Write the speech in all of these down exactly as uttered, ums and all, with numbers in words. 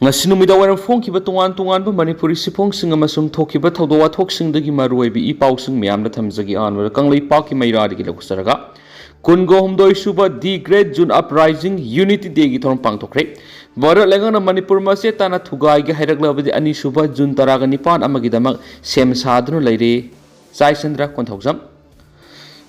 ꯉꯁꯤ ꯅꯨꯃꯤꯗꯥꯡ ꯋꯥꯏꯔꯝ ꯐꯣꯡꯈꯤꯕ ꯇꯣꯉꯥꯟ ꯇꯣꯉꯥꯟꯕ ꯃꯅꯤꯄꯨꯔꯤ ꯁꯤꯐꯣꯡꯁꯤꯡ ꯑꯃꯁꯨꯡ ꯊꯣꯛꯈꯤꯕ ꯊꯧꯗꯣꯛ ꯋꯥꯊꯣꯛꯁꯤꯡꯗꯒꯤ ꯃꯔꯨꯑꯣꯏꯕ ꯏ ꯄꯥꯎꯁꯤꯡ ꯃꯌꯥꯝꯗ ꯊꯝꯖꯒꯦ꯫ ꯑꯍꯥꯟꯕꯗ ꯀꯪꯂꯩꯄꯥꯛꯀꯤ ꯃꯩꯔꯥꯗꯒꯤ ꯂꯧꯖꯔꯒ, ꯀꯨꯟꯒ ꯍꯨꯝꯗꯣꯏ ꯁꯨꯕ The Great June Uprising Unity Dayꯒꯤ ꯊꯧꯔꯝ ꯄꯥꯡꯊꯣꯛꯈ꯭ꯔꯦ꯫ ꯚꯥꯔꯠ ꯂꯩꯉꯥꯛꯅ ꯃꯅꯤꯄꯨꯔ ꯃꯆꯦꯠ ꯇꯥꯅ ꯊꯨꯒꯥꯏꯒꯦ ꯍꯥꯏꯔꯛꯂꯕꯗꯤ ꯑꯅꯤꯁꯨꯕ ꯖꯨꯟ ꯇꯔꯥꯒ ꯅꯤꯄꯥꯟ ꯑꯃꯒꯤꯗꯃꯛ ꯁꯦꯝ ꯁꯥꯗꯨꯅ ꯂꯩꯔꯦ꯫ ꯖꯥꯏꯆꯟꯗ꯭ꯔ ꯀꯣꯟꯊꯧꯖꯝ꯫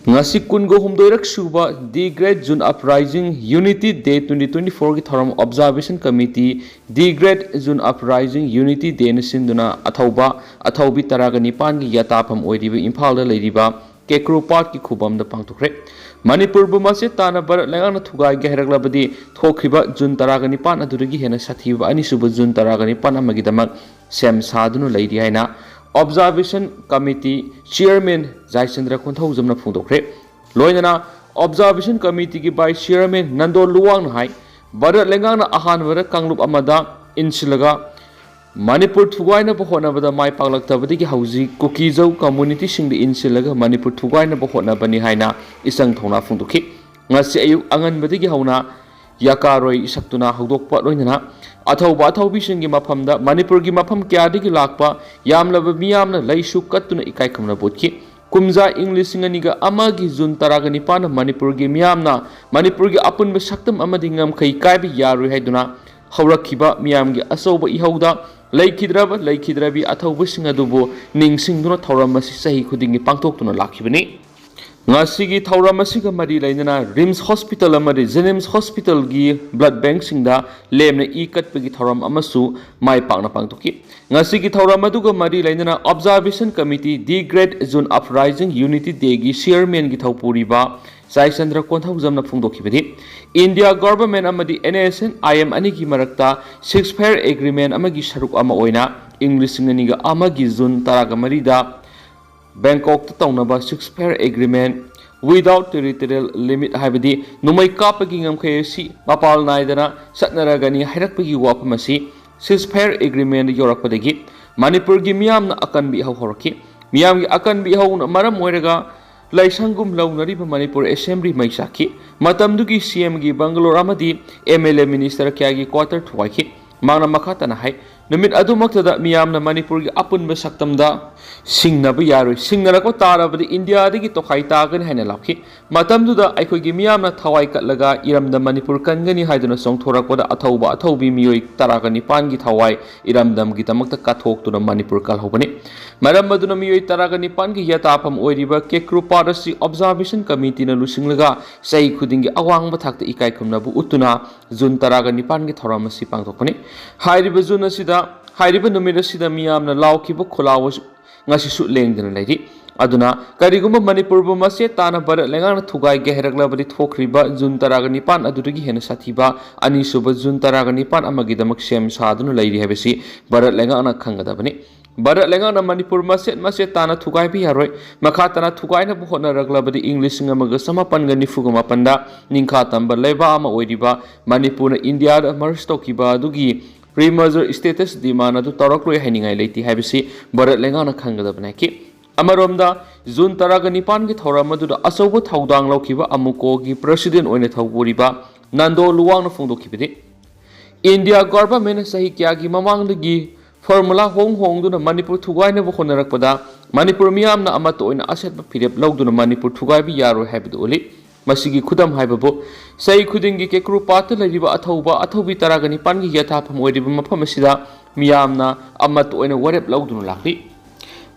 ꯉꯁꯤ ꯀꯨꯟꯒ ꯍꯨꯝꯗꯣꯏꯔꯛ ꯁꯨꯕ The Great June Uprising Unity Day twenty twenty fourꯒꯤ ꯊꯧꯔꯝ Observation Committee, The Great June Uprising Unity Dayꯅ ꯁꯤꯟꯗꯨꯅ ꯑꯊꯧꯕ ꯑꯊꯧꯕꯤ ꯇꯔꯥꯒ ꯅꯤꯄꯥꯟꯒꯤ ꯌꯥꯇꯥꯐꯝ ꯑꯣꯏꯔꯤꯕ ꯏꯝꯐꯥꯜꯗ ꯂꯩꯔꯤꯕ ꯀꯦꯀ꯭ꯔꯨ ꯄꯥꯠꯀꯤ ꯈꯨꯕꯝꯗ ꯄꯥꯡꯊꯣꯛꯈ꯭ꯔꯦ꯫ ꯃꯅꯤꯄꯨꯔꯕꯨ ꯃꯆꯦꯠ ꯇꯥꯅ ꯚꯥꯔꯠ ꯂꯩꯉꯥꯛꯅ ꯊꯨꯒꯥꯏꯒꯦ ꯍꯥꯏꯔꯛꯂꯕꯗꯤ ꯊꯣꯛꯈꯤꯕ ꯖꯨꯟ ꯇꯔꯥꯒ ꯅꯤꯄꯥꯟ ꯑꯗꯨꯗꯒꯤ ꯍꯦꯟꯅ ꯁꯥꯊꯤꯕ ꯑꯅꯤꯁꯨꯕ ꯖꯨꯟ ꯇꯔꯥꯒ ꯅꯤꯄꯥꯟ ꯑꯃꯒꯤꯗꯃꯛ ꯁꯦꯝ ꯁꯥꯗꯨꯅ ꯂꯩꯔꯤ ꯍꯥꯏꯅ Observation Committee Chairman ꯖꯥꯏꯆꯟꯗ꯭ꯔ ꯀꯣꯟꯊꯧꯖꯝꯅ ꯐꯣꯡꯗꯣꯛꯈ꯭ꯔꯦ꯫ ꯂꯣꯏꯅꯅ Observation Committeeꯒꯤ Vice Chairman ꯅꯟꯗꯣ ꯂꯨꯋꯥꯡꯅ ꯍꯥꯏ, ꯚꯥꯔꯠ ꯂꯩꯉꯥꯛꯅ ꯑꯍꯥꯟꯕꯗ ꯀꯥꯡꯂꯨꯞ ꯑꯃꯗ ꯏꯟꯁꯤꯜꯂꯒ ꯃꯅꯤꯄꯨꯔ ꯊꯨꯒꯥꯏꯅꯕ ꯍꯣꯠꯅꯕꯗ ꯃꯥꯏ ꯄꯥꯛꯂꯛꯇꯕꯗꯒꯤ ꯍꯧꯖꯤꯛ ꯀꯨꯀꯤꯖꯧ communityꯁꯤꯡꯗ ꯏꯟꯁꯤꯜꯂꯒ ꯃꯅꯤꯄꯨꯔ ꯊꯨꯒꯥꯏꯅꯕ ꯍꯣꯠꯅꯕꯅꯤ ꯍꯥꯏꯅ ꯏꯆꯪ ꯊꯧꯅꯥ ꯐꯣꯡꯗꯣꯛꯈꯤ꯫ ꯉꯁꯤ ꯑꯌꯨꯛ ꯑꯉꯟꯕꯗꯒꯤ ꯍꯧꯅ ꯌꯥꯀꯥꯔꯣꯏ ꯁꯛꯇꯨꯅ ꯍꯧꯗꯣꯛꯄ ꯂꯣꯏꯅꯅ ꯑꯊꯧꯕ ꯑꯊꯧꯕꯤꯁꯤꯡꯒꯤ ꯃꯐꯝꯗ ꯃꯅꯤꯄꯨꯔꯒꯤ ꯃꯐꯝ ꯀꯌꯥꯗꯒꯤ ꯂꯥꯛꯄ ꯌꯥꯝꯂꯕ ꯃꯤꯌꯥꯝꯅ ꯂꯩꯁꯨ ꯀꯠꯇꯨꯅ ꯏꯀꯥꯏ ꯈꯨꯝꯅꯕ ꯎꯠꯈꯤ꯫ ꯀꯨꯝꯖꯥ ꯏꯪ ꯂꯤꯁꯤꯡ ꯑꯅꯤꯒ ꯑꯃꯒꯤ ꯖꯨꯟ ꯇꯔꯥꯒ ꯅꯤꯄꯥꯟꯗ ꯃꯅꯤꯄꯨꯔꯒꯤ ꯃꯤꯌꯥꯝꯅ ꯃꯅꯤꯄꯨꯔꯒꯤ ꯑꯄꯨꯟꯕ ꯁꯛꯇꯝ ꯑꯃꯗꯤ ꯉꯝꯈꯩ ꯀꯥꯏꯕ ꯌꯥꯔꯣꯏ ꯍꯥꯏꯗꯨꯅ ꯍꯧꯔꯛꯈꯤꯕ ꯃꯤꯌꯥꯝꯒꯤ ꯑꯆꯧꯕ ꯏꯍꯧꯗ ꯂꯩꯈꯤꯗ꯭ꯔꯕ ꯂꯩꯈꯤꯗ꯭ꯔꯕꯤ ꯑꯊꯧꯕꯁꯤꯡ ꯑꯗꯨꯕꯨ ꯅꯤꯡꯁꯤꯡꯗꯨꯅ ꯊꯧꯔꯝ ꯑꯁꯤ ꯆꯍꯤ ꯈꯨꯗꯤꯡꯒꯤ ꯄꯥꯡꯊꯣꯛꯇꯨꯅ ꯂꯥꯛꯈꯤꯕꯅꯤ꯫ ꯉꯁꯤꯒꯤ ꯊꯧꯔꯝ ꯑꯁꯤꯒ ꯃꯔꯤ ꯂꯩꯅꯅ ꯔꯤꯝꯁ ꯍꯣꯁꯄꯤꯇꯥꯜ ꯑꯃꯗꯤ ꯖꯦꯅꯤꯝꯁ ꯍꯣꯁꯄꯤꯇꯥꯜꯒꯤ ꯕ꯭ꯂꯗ ꯕꯦꯡꯛꯁꯤꯡꯗ ꯂꯦꯝꯅ ꯏ ꯀꯠꯄꯒꯤ ꯊꯧꯔꯝ ꯑꯃꯁꯨ ꯃꯥꯏ ꯄꯥꯛꯅ ꯄꯥꯡꯊꯣꯛꯈꯤ꯫ ꯉꯁꯤꯒꯤ ꯊꯧꯔꯝ ꯑꯗꯨꯒ ꯃꯔꯤ ꯂꯩꯅꯅ Observation Committee The Great June Uprising Unity Dayꯒꯤ Chairmanꯒꯤ ꯊꯧꯄꯨꯔꯤꯕ ꯖꯥꯏꯆꯟꯗ꯭ꯔ ꯀꯣꯟꯊꯧꯖꯝꯅ ꯐꯣꯡꯗꯣꯛꯈꯤꯕꯗꯤ, India Government ꯑꯃꯗꯤ NSCN-IM ꯑꯅꯤꯒꯤ ꯃꯔꯛꯇ ceasefire agreement ꯑꯃꯒꯤ ꯁꯔꯨꯛ ꯑꯃ ꯑꯣꯏꯅ ꯏꯪ ꯂꯤꯁꯤꯡ ꯑꯅꯤꯒ ꯑꯃꯒꯤ ꯖꯨꯟ ꯇꯔꯥꯒ ꯃꯔꯤꯗ ꯕꯦꯡꯀꯣꯛꯇ ꯇꯧꯅꯕ ceasefire agreement without territorial limit, ꯍꯥꯏꯕꯗꯤ ꯅꯣꯡꯃꯩ ꯀꯥꯞꯄꯒꯤ ꯉꯝꯈꯩ ꯑꯁꯤ ꯃꯄꯥꯜ ꯅꯥꯏꯗꯅ ꯆꯠꯅꯔꯒꯅꯤ ꯍꯥꯏꯔꯛꯄꯒꯤ ꯋꯥꯐꯝ ꯑꯁꯤ ceasefire agreement ꯌꯧꯔꯛꯄꯗꯒꯤ ꯃꯅꯤꯄꯨꯔꯒꯤ ꯃꯤꯌꯥꯝꯅ ꯑꯀꯟꯕ ꯏꯍꯧ ꯍꯧꯔꯛꯈꯤ꯫ ꯃꯤꯌꯥꯝꯒꯤ ꯑꯀꯟꯕ ꯏꯍꯧꯅ ꯃꯔꯝ ꯑꯣꯏꯔꯒ ꯂꯥꯏꯁꯪꯒꯨꯝ ꯂꯧꯅꯔꯤꯕ ꯃꯅꯤꯄꯨꯔ Assembly ꯃꯩ ꯆꯥꯛꯈꯤ꯫ ꯃꯇꯝꯗꯨꯒꯤ CMꯒꯤ bungalow ꯑꯃꯗꯤ MLA minister ꯀꯌꯥꯒꯤ quarter ꯊꯨꯒꯥꯏꯈꯤ꯫ ꯃꯍꯥꯛꯅ ꯃꯈꯥ ꯇꯥꯅ ꯍꯥꯏ, ꯅꯨꯃꯤꯠ ꯑꯗꯨꯃꯛꯇꯗ ꯃꯤꯌꯥꯝꯅ ꯃꯅꯤꯄꯨꯔꯒꯤ ꯑꯄꯨꯟꯕ ꯁꯛꯇꯝꯗ ꯁꯤꯡꯅꯕ ꯌꯥꯔꯣꯏ, ꯁꯤꯡꯅꯔꯛꯄ ꯇꯥꯔꯕꯗꯤ ꯏꯟꯗꯤꯌꯥꯗꯒꯤ ꯇꯣꯈꯥꯏ ꯇꯥꯒꯅꯤ ꯍꯥꯏꯅ ꯂꯥꯎꯈꯤ꯫ ꯃꯇꯝꯗꯨꯗ ꯑꯩꯈꯣꯏꯒꯤ ꯃꯤꯌꯥꯝꯅ ꯊꯋꯥꯏ ꯀꯠꯂꯒ ꯏꯔꯝꯗꯝ ꯃꯅꯤꯄꯨꯔ ꯀꯟꯒꯅꯤ ꯍꯥꯏꯗꯨꯅ ꯆꯣꯡꯊꯣꯔꯛꯄꯗ ꯑꯊꯧꯕ ꯑꯊꯧꯕꯤ ꯃꯤꯑꯣꯏ ꯇꯔꯥꯒ ꯅꯤꯄꯥꯟꯒꯤ ꯊꯋꯥꯏ ꯏꯔꯝꯗꯝꯒꯤꯗꯃꯛꯇ ꯀꯠꯊꯣꯛꯇꯨꯅ ꯃꯅꯤꯄꯨꯔ ꯀꯜꯍꯧꯕꯅꯤ꯫ ꯃꯔꯝ ꯑꯗꯨꯅ ꯃꯤꯑꯣꯏ ꯇꯔꯥꯒ ꯅꯤꯄꯥꯟꯒꯤ ꯌꯦꯇꯥꯐꯝ ꯑꯣꯏꯔꯤꯕ ꯀꯦꯀ꯭ꯔꯨ ꯄꯥꯠ ꯑꯁꯤ observation committeeꯅ ꯂꯨꯆꯤꯡꯂꯒ ꯆꯍꯤ ꯈꯨꯗꯤꯡꯒꯤ ꯑꯋꯥꯡꯕ ꯊꯥꯛꯇ ꯏꯀꯥꯏ ꯈꯨꯝꯅꯕ ꯎꯠꯇꯨꯅ ꯖꯨꯟ ꯇꯔꯥꯒ ꯅꯤꯄꯥꯟꯒꯤ ꯊꯧꯔꯝ ꯑꯁꯤ ꯄꯥꯡꯊꯣꯛꯄꯅꯤ꯫ ꯍꯥꯏꯔꯤꯕ ꯖꯨꯟ ꯑꯁꯤꯗ, ꯍꯥꯏꯔꯤꯕ ꯅꯨꯃꯤꯠ ꯑꯁꯤꯗ ꯃꯤꯌꯥꯝꯅ ꯂꯥꯎꯈꯤꯕ ꯈꯣꯜꯂꯥꯎ ꯑꯁꯤ ꯉꯁꯤꯁꯨ ꯂꯦꯡꯗꯅ ꯂꯩꯔꯤ꯫ ꯑꯗꯨꯅ ꯀꯔꯤꯒꯨꯝꯕ ꯃꯅꯤꯄꯨꯔꯕꯨ ꯃꯆꯦꯠ ꯇꯥꯅ ꯚꯥꯔꯠ ꯂꯩꯉꯥꯛꯅ ꯊꯨꯒꯥꯏꯒꯦ ꯍꯥꯏꯔꯛꯂꯕꯗꯤ ꯊꯣꯛꯈ꯭ꯔꯤꯕ ꯖꯨꯟ ꯇꯔꯥꯒ ꯅꯤꯄꯥꯟ ꯑꯗꯨꯗꯒꯤ ꯍꯦꯟꯅ ꯁꯥꯊꯤꯕ ꯑꯅꯤꯁꯨꯕ ꯖꯨꯟ ꯇꯔꯥꯒ ꯅꯤꯄꯥꯟ ꯑꯃꯒꯤꯗꯃꯛ ꯁꯦꯝ ꯁꯥꯗꯨꯅ ꯂꯩꯔꯤ ꯍꯥꯏꯕꯁꯤ ꯚꯥꯔꯠ ꯂꯩꯉꯥꯛꯅ ꯈꯪꯒꯗꯕꯅꯤ꯫ ꯚꯥꯔꯠ ꯂꯩꯉꯥꯛꯅ ꯃꯅꯤꯄꯨꯔ ꯃꯆꯦꯠ ꯃꯆꯦꯠ ꯇꯥꯅ ꯊꯨꯒꯥꯏꯕ ꯌꯥꯔꯣꯏ꯫ ꯃꯈꯥ ꯇꯥꯅ ꯊꯨꯒꯥꯏꯅꯕ ꯍꯣꯠꯅꯔꯛꯂꯕꯗꯤ ꯏꯪ ꯂꯤꯁꯤꯡ ꯑꯃꯒ ꯆꯃꯥꯄꯟꯒ ꯅꯤꯐꯨꯒ ꯃꯥꯄꯟꯗ ꯅꯤꯡꯈꯥ ꯇꯝꯕ ꯂꯩꯕꯥꯛ ꯑꯃ ꯑꯣꯏꯔꯤꯕ ꯃꯅꯤꯄꯨꯔꯅ ꯏꯟꯗꯤꯌꯥꯗ merge ꯇꯧꯈꯤꯕ ꯑꯗꯨꯒꯤ pre-merger status demand ꯑꯗꯨ ꯇꯧꯔꯛꯂꯣꯏ ꯍꯥꯏꯅꯤꯡꯉꯥꯏ ꯂꯩꯇꯦ ꯍꯥꯏꯕꯁꯤ ꯚꯥꯔꯠ ꯂꯩꯉꯥꯛꯅ ꯈꯪꯒꯗꯕꯅꯤ ꯍꯥꯏꯈꯤ꯫ ꯑꯃꯔꯣꯝꯗ, ꯖꯨꯟ ꯇꯔꯥꯒ ꯅꯤꯄꯥꯟꯒꯤ ꯊꯧꯔꯝ ꯑꯗꯨꯗ ꯑꯆꯧꯕ ꯊꯧꯗꯥꯡ ꯂꯧꯈꯤꯕ ꯑꯃꯨꯀꯣꯒꯤ president ꯑꯣꯏꯅ ꯊꯧꯄꯨꯔꯤꯕ ꯅꯟꯗꯣ ꯂꯨꯋꯥꯡꯅ ꯐꯣꯡꯗꯣꯛꯈꯤꯕꯗꯤ, ꯏꯟꯗꯤꯌꯥ governmentꯅ ꯆꯍꯤ ꯀꯌꯥꯒꯤ ꯃꯃꯥꯡꯗꯒꯤ formula ꯍꯣꯡ ꯍꯣꯡꯗꯨꯅ ꯃꯅꯤꯄꯨꯔ ꯊꯨꯒꯥꯏꯅꯕ ꯍꯣꯠꯅꯔꯛꯄꯗ ꯃꯅꯤꯄꯨꯔ ꯃꯤꯌꯥꯝꯅ ꯑꯃꯠꯇ ꯑꯣꯏꯅ ꯑꯁꯦꯠꯄ ꯐꯤꯔꯦꯞ ꯂꯧꯗꯨꯅ ꯃꯅꯤꯄꯨꯔ ꯊꯨꯒꯥꯏꯕ ꯌꯥꯔꯣꯏ ꯍꯥꯏꯕꯗꯨ ꯎꯠꯂꯤ꯫ ꯃꯁꯤꯒꯤ ꯈꯨꯗꯝ ꯍꯥꯏꯕꯕꯨ, ꯆꯍꯤ ꯈꯨꯗꯤꯡꯒꯤ ꯀꯦꯀ꯭ꯔꯨ ꯄꯥꯠꯇ ꯂꯩꯔꯤꯕ ꯑꯊꯧꯕ ꯑꯊꯧꯕꯤ ꯇꯔꯥꯒ ꯅꯤꯄꯥꯟꯒꯤ ꯌꯦꯊꯥꯐꯝ ꯑꯣꯏꯔꯤꯕ ꯃꯐꯝ ꯑꯁꯤꯗ ꯃꯤꯌꯥꯝꯅ ꯑꯃꯠꯇ ꯑꯣꯏꯅ ꯋꯥꯔꯦꯞ ꯂꯧꯗꯨꯅ ꯂꯥꯛꯂꯤ꯫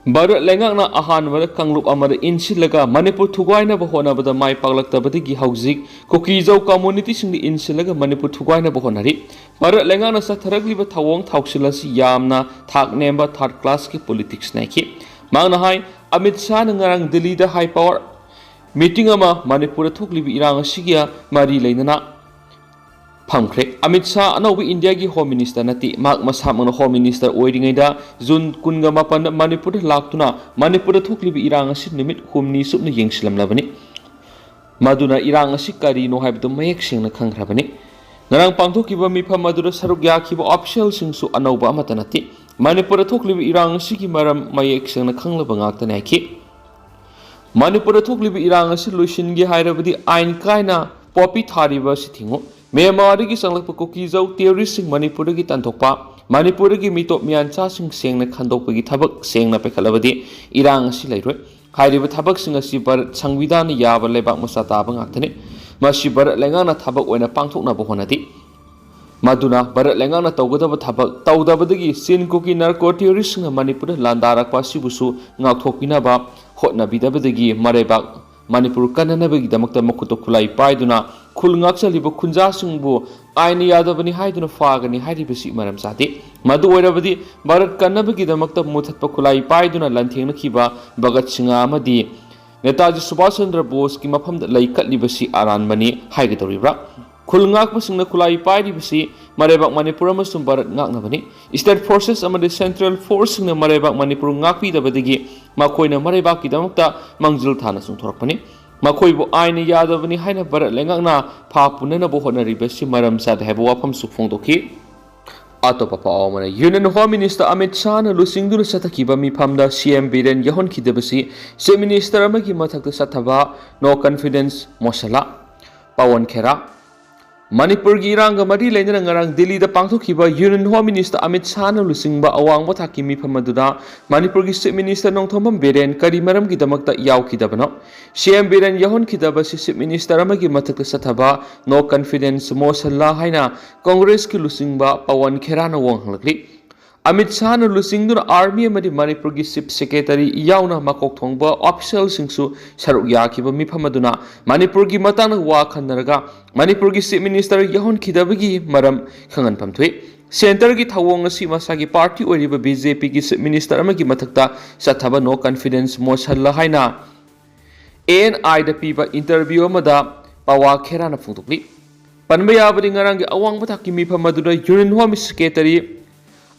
ꯚꯥꯔꯠ ꯂꯩꯉꯥꯛꯅ ꯑꯍꯥꯟꯕꯗ ꯀꯥꯡꯂꯨꯞ ꯑꯃꯗ ꯏꯟꯁꯤꯜꯂꯒ ꯃꯅꯤꯄꯨꯔ ꯊꯨꯒꯥꯏꯅꯕ ꯍꯣꯠꯅꯕꯗ ꯃꯥꯏ ꯄꯥꯛꯂꯛꯇꯕꯗꯒꯤ ꯍꯧꯖꯤꯛ ꯀꯨꯀꯤꯖꯧ communityꯁꯤꯡꯗ ꯏꯟꯁꯤꯜꯂꯒ ꯃꯅꯤꯄꯨꯔ ꯊꯨꯒꯥꯏꯅꯕ ꯍꯣꯠꯅꯔꯤ꯫ ꯚꯥꯔꯠ ꯂꯩꯉꯥꯛꯅ ꯆꯠꯊꯔꯛꯂꯤꯕ ꯊꯧꯑꯣꯡ ꯊꯧꯁꯤꯜ ꯑꯁꯤ ꯌꯥꯝꯅ ꯊꯥꯛ ꯅꯦꯝꯕ third classꯀꯤ politics ꯅꯥꯏꯈꯤ꯫ ꯃꯍꯥꯛꯅ ꯍꯥꯏ, ꯑꯃꯤꯠ ꯁꯥꯍꯅ ꯉꯔꯥꯡ ꯗꯤꯜꯂꯤꯗ high power meeting ꯑꯃ ꯃꯅꯤꯄꯨꯔꯗ ꯊꯣꯛꯂꯤꯕ ꯏꯔꯥꯡ ꯑꯁꯤꯒ ꯃꯔꯤ ꯂꯩꯅꯅ ꯐꯝꯈ꯭ꯔꯦ꯫ ꯑꯃꯤꯠ ꯁꯥꯍ ꯑꯅꯧꯕ ꯏꯟꯗꯤꯌꯥꯒꯤ Home Minister ꯅꯠꯇꯦ꯫ ꯃꯍꯥꯛ ꯃꯁꯥꯃꯛꯅ Home Minister ꯑꯣꯏꯔꯤꯉꯩꯗ ꯖꯨꯟ ꯀꯨꯟꯒ ꯃꯥꯄꯟꯗ ꯃꯅꯤꯄꯨꯔꯗ ꯂꯥꯛꯇꯨꯅ ꯃꯅꯤꯄꯨꯔꯗ ꯊꯣꯛꯂꯤꯕ ꯏꯔꯥꯡ ꯑꯁꯤ ꯅꯨꯃꯤꯠ ꯍꯨꯝꯅꯤ ꯆꯨꯞꯅ ꯌꯦꯡꯁꯤꯜꯂꯝꯂꯕꯅꯤ꯫ ꯃꯗꯨꯅ ꯏꯔꯥꯡ ꯑꯁꯤ ꯀꯔꯤꯅꯣ ꯍꯥꯏꯕꯗꯨ ꯃꯌꯦꯛ ꯁꯦꯡꯅ ꯈꯪꯈ꯭ꯔꯕꯅꯤ꯫ ꯉꯔꯥꯡ ꯄꯥꯡꯊꯣꯛꯈꯤꯕ ꯃꯤꯐꯝ ꯑꯗꯨꯗ ꯁꯔꯨꯛ ꯌꯥꯈꯤꯕ officialꯁꯤꯡꯁꯨ ꯑꯅꯧꯕ ꯑꯃꯠꯇ ꯅꯠꯇꯦ꯫ ꯃꯅꯤꯄꯨꯔꯗ ꯊꯣꯛꯂꯤꯕ ꯏꯔꯥꯡ ꯑꯁꯤꯒꯤ ꯃꯔꯝ ꯃꯌꯦꯛ ꯁꯦꯡꯅ ꯈꯪꯂꯕ ꯉꯥꯛꯇꯅꯤ ꯍꯥꯏꯈꯤ꯫ ꯃꯅꯤꯄꯨꯔꯗ ꯊꯣꯛꯂꯤꯕ ꯏꯔꯥꯡ ꯑꯁꯤ ꯂꯣꯏꯁꯤꯟꯒꯦ ꯍꯥꯏꯔꯕꯗꯤ ꯑꯥꯏꯟ ꯀꯥꯏꯅ ꯄꯣꯄꯤ ꯊꯥꯔꯤꯕ ꯑꯁꯤ ꯊꯤꯡꯉꯨ꯫ ꯃ꯭ꯌꯥꯟꯃꯥꯔꯗꯒꯤ ꯆꯪꯂꯛꯄ ꯀꯨꯀꯤꯖꯧ ꯇꯦꯔꯣꯔꯤꯁꯁꯤꯡ ꯃꯅꯤꯄꯨꯔꯗꯒꯤ ꯇꯥꯟꯊꯣꯛꯄ, ꯃꯅꯤꯄꯨꯔꯗꯒꯤ ꯃꯤꯇꯣꯞ ꯃꯤꯌꯥꯟꯆꯥꯁꯤꯡ ꯁꯦꯡꯅ ꯈꯟꯗꯣꯛꯄꯒꯤ ꯊꯕꯛ ꯁꯦꯡꯅ ꯄꯥꯏꯈꯠꯂꯕꯗꯤ ꯏꯔꯥꯡ ꯑꯁꯤ ꯂꯩꯔꯣꯏ꯫ ꯍꯥꯏꯔꯤꯕ ꯊꯕꯛꯁꯤꯡ ꯑꯁꯤ ꯚꯥꯔꯠ ꯁꯪꯕꯤꯙꯥꯟꯅ ꯌꯥꯕ ꯂꯩꯕꯥꯛ ꯃꯆꯥ ꯇꯥꯕ ꯉꯥꯛꯇꯅꯤ꯫ ꯃꯁꯤ ꯚꯥꯔꯠ ꯂꯩꯉꯥꯛꯅ ꯊꯕꯛ ꯑꯣꯏꯅ ꯄꯥꯡꯊꯣꯛꯅꯕ ꯍꯣꯠꯅꯗꯦ꯫ ꯃꯗꯨꯅ ꯚꯥꯔꯠ ꯂꯩꯉꯥꯛꯅ ꯇꯧꯒꯗꯕ ꯊꯕꯛ ꯇꯧꯗꯕꯗꯒꯤ ꯆꯤꯟ ꯀꯨꯀꯤ ꯅꯥꯔꯀꯣ ꯇꯦꯔꯣꯔꯤꯁꯁꯤꯡꯅ ꯃꯅꯤꯄꯨꯔꯗ ꯂꯥꯟꯗꯥꯔꯛꯄ ꯑꯁꯤꯕꯨꯁꯨ ꯉꯥꯛꯊꯣꯛꯄꯤꯅꯕ ꯍꯣꯠꯅꯕꯤꯗꯕꯗꯒꯤ ꯃꯔꯩꯕꯥꯛ ꯃꯅꯤꯄꯨꯔ ꯀꯟꯅꯅꯕꯒꯤꯗꯃꯛꯇ ꯃꯈꯨꯠꯇ ꯈꯨꯠꯂꯥꯏ ꯄꯥꯏꯗꯨꯅ ꯈꯨꯜ ꯉꯥꯛꯆꯔꯤꯕ ꯈꯨꯟꯖꯥꯁꯤꯡꯕꯨ ꯑꯥꯏꯟꯅ ꯌꯥꯗꯕꯅꯤ ꯍꯥꯏꯗꯨꯅ ꯐꯥꯒꯅꯤ ꯍꯥꯏꯔꯤꯕꯁꯤ ꯃꯔꯝ ꯆꯥꯗꯦ꯫ ꯃꯗꯨ ꯑꯣꯏꯔꯕꯗꯤ ꯚꯥꯔꯠ ꯀꯟꯅꯕꯒꯤꯗꯃꯛꯇ ꯃꯨꯊꯠꯄ ꯈꯨꯠꯂꯥꯏ ꯄꯥꯏꯗꯨꯅ ꯂꯥꯟꯊꯦꯡꯅꯈꯤꯕ ꯚꯒꯠ ꯁꯤꯡꯍ ꯑꯃꯗꯤ ꯅꯦꯇꯥꯖꯤ ꯁꯨꯚꯥꯁ ꯆꯟꯗ꯭ꯔ ꯕꯣꯁꯀꯤ ꯃꯐꯝꯗ ꯂꯩ ꯀꯠꯂꯤꯕꯁꯤ ꯑꯔꯥꯟꯕꯅꯤ ꯍꯥꯏꯒꯗꯧꯔꯤꯕ꯭ꯔꯥ? ꯈꯨꯜ ꯉꯥꯛꯄꯁꯤꯡꯅ ꯈꯨꯠꯂꯥꯏ ꯄꯥꯏꯔꯤꯕꯁꯤ ꯃꯔꯩꯕꯥꯛ ꯃꯅꯤꯄꯨꯔ ꯑꯃꯁꯨꯡ ꯚꯥꯔꯠ ꯉꯥꯛꯅꯕꯅꯤ꯫ ꯁ꯭ꯇꯦꯠ ꯐꯣꯔꯁꯦꯁ ꯑꯃꯗꯤ ꯁꯦꯟꯇ꯭ꯔꯦꯜ ꯐꯣꯔꯁꯁꯤꯡꯅ ꯃꯔꯩꯕꯥꯛ ꯃꯅꯤꯄꯨꯔ ꯉꯥꯛꯄꯤꯗꯕꯗꯒꯤ ꯃꯈꯣꯏꯅ ꯃꯔꯩꯕꯥꯛꯀꯤꯗꯃꯛꯇ ꯃꯥꯡꯖꯤꯜ ꯊꯥꯅ ꯆꯣꯡꯊꯣꯔꯛꯄꯅꯤ꯫ ꯃꯈꯣꯏꯕꯨ ꯑꯥꯏꯟꯅ ꯌꯥꯗꯕꯅꯤ ꯍꯥꯏꯅ ꯚꯥꯔꯠ ꯂꯩꯉꯥꯛꯅ ꯐꯥ ꯄꯨꯅꯅꯕ ꯍꯣꯠꯅꯔꯤꯕꯁꯤ ꯃꯔꯝ ꯆꯥꯗꯦ ꯍꯥꯏꯕ ꯋꯥꯐꯝꯁꯨ ꯐꯣꯡꯗꯣꯛꯈꯤ꯫ ꯑꯇꯣꯞꯄ ꯄꯥꯎ ꯑꯃꯅ, ꯌꯨꯅꯤꯌꯟ ꯍꯣꯝ ꯃꯤꯅꯤꯁꯇꯔ ꯑꯃꯤꯠ ꯁꯥꯍꯅ ꯂꯨꯆꯤꯡꯗꯨꯅ ꯆꯠꯊꯈꯤꯕ ꯃꯤꯐꯝꯗ ꯁꯤ ꯑꯦꯝ ꯕꯤꯔꯦꯟ ꯌꯥꯎꯍꯟꯈꯤꯗꯕꯁꯤ ꯆꯤꯐ ꯃꯤꯅꯤꯁꯇꯔ ꯑꯃꯒꯤ ꯃꯊꯛꯇ ꯆꯠꯊꯕ ꯅꯣ ꯀꯟꯐꯤꯗꯦꯟꯁ ꯃꯣꯁꯟꯂ꯫ ꯄꯋꯟ ꯈꯦꯔꯥ꯫ ꯃꯅꯤꯄꯨꯔꯒꯤ ꯏꯔꯥꯡꯒ ꯃꯔꯤ ꯂꯩꯅꯅ ꯉꯔꯥꯡ ꯗꯤꯜꯂꯤꯗ ꯄꯥꯡꯊꯣꯛꯈꯤꯕ ꯌꯨꯅꯤꯌꯟ ꯍꯣꯝ ꯃꯤꯅꯤꯁꯇꯔ ꯑꯃꯤꯠ ꯁꯥꯍꯅ ꯂꯨꯆꯤꯡꯕ ꯑꯋꯥꯡꯕ ꯊꯥꯛꯀꯤ ꯃꯤꯐꯝ ꯑꯗꯨꯗ ꯃꯅꯤꯄꯨꯔꯒꯤ ꯆꯤꯐ ꯃꯤꯅꯤꯁꯇꯔ ꯅꯣꯡꯊꯣꯝꯕꯝ ꯕꯤꯔꯦꯟ ꯀꯔꯤ ꯃꯔꯝꯒꯤꯗꯃꯛꯇ ꯌꯥꯎꯈꯤꯗꯕꯅꯣ? ꯁꯤ ꯑꯦꯝ ꯕꯤꯔꯦꯟ ꯌꯥꯎꯍꯟꯈꯤꯗꯕꯁꯤ ꯆꯤꯐ ꯃꯤꯅꯤꯁꯇꯔ ꯑꯃꯒꯤ ꯃꯊꯛꯇ ꯆꯠꯊꯕ ꯅꯣ ꯀꯟꯐꯤꯗꯦꯟꯁ ꯃꯣꯁꯟꯂ ꯍꯥꯏꯅ ꯀꯣꯡꯒ꯭ꯔꯦꯁꯀꯤ ꯂꯨꯆꯤꯡꯕ ꯄꯋꯟ ꯈꯦꯔꯥꯅ ꯋꯥ ꯍꯪꯂꯛꯂꯤ꯫ ꯑꯃꯤꯠ ꯁꯥꯍꯅ ꯂꯨꯆꯤꯡꯗꯨꯅ ꯑꯥꯔꯃꯤ ꯑꯃꯗꯤ ꯃꯅꯤꯄꯨꯔꯒꯤ ꯆꯤꯐ ꯁꯦꯀ꯭ꯔꯦꯇꯔꯤ ꯌꯥꯎꯅ ꯃꯀꯣꯛ ꯊꯣꯡꯕ ꯑꯣꯐꯤꯁꯤꯌꯦꯜꯁꯤꯡꯁꯨ ꯁꯔꯨꯛ ꯌꯥꯈꯤꯕ ꯃꯤꯐꯝ ꯑꯗꯨꯅ ꯃꯅꯤꯄꯨꯔꯒꯤ ꯃꯇꯥꯡꯗ ꯋꯥ ꯈꯟꯅꯔꯒ ꯃꯅꯤꯄꯨꯔꯒꯤ ꯆꯤꯐ ꯃꯤꯅꯤꯁꯇꯔ ꯌꯥꯎꯍꯟꯈꯤꯗꯕꯒꯤ ꯃꯔꯝ ꯈꯪꯍꯟꯐꯝ ꯊꯣꯛꯏ꯫ ꯁꯦꯟꯇꯔꯒꯤ ꯊꯧꯑꯣꯡ ꯑꯁꯤ ꯃꯁꯥꯒꯤ ꯄꯥꯔꯇꯤ ꯑꯣꯏꯔꯤꯕ ꯕꯤ ꯖꯦ ꯄꯤꯒꯤ ꯆꯤꯐ ꯃꯤꯅꯤꯁꯇꯔ ꯑꯃꯒꯤ ꯃꯊꯛꯇ ꯆꯠꯊꯕ ꯅꯣ ꯀꯟꯐꯤꯗꯦꯟꯁ ꯃꯣꯁꯟꯂ ꯍꯥꯏꯅ ꯑꯦ ꯑꯦꯟ ꯑꯥꯏꯗ ꯄꯤꯕ ꯏꯟꯇꯔꯚ꯭ꯌꯨ ꯑꯃꯗ ꯄꯋꯥ ꯈꯦꯔꯥꯅ ꯐꯣꯡꯗꯣꯛꯂꯤ꯫ ꯄꯟꯕ ꯌꯥꯕꯗꯤ ꯉꯔꯥꯡꯒꯤ ꯑꯋꯥꯡꯕ ꯊꯥꯛꯀꯤ ꯃꯤꯐꯝ ꯑꯗꯨꯗ union home secretary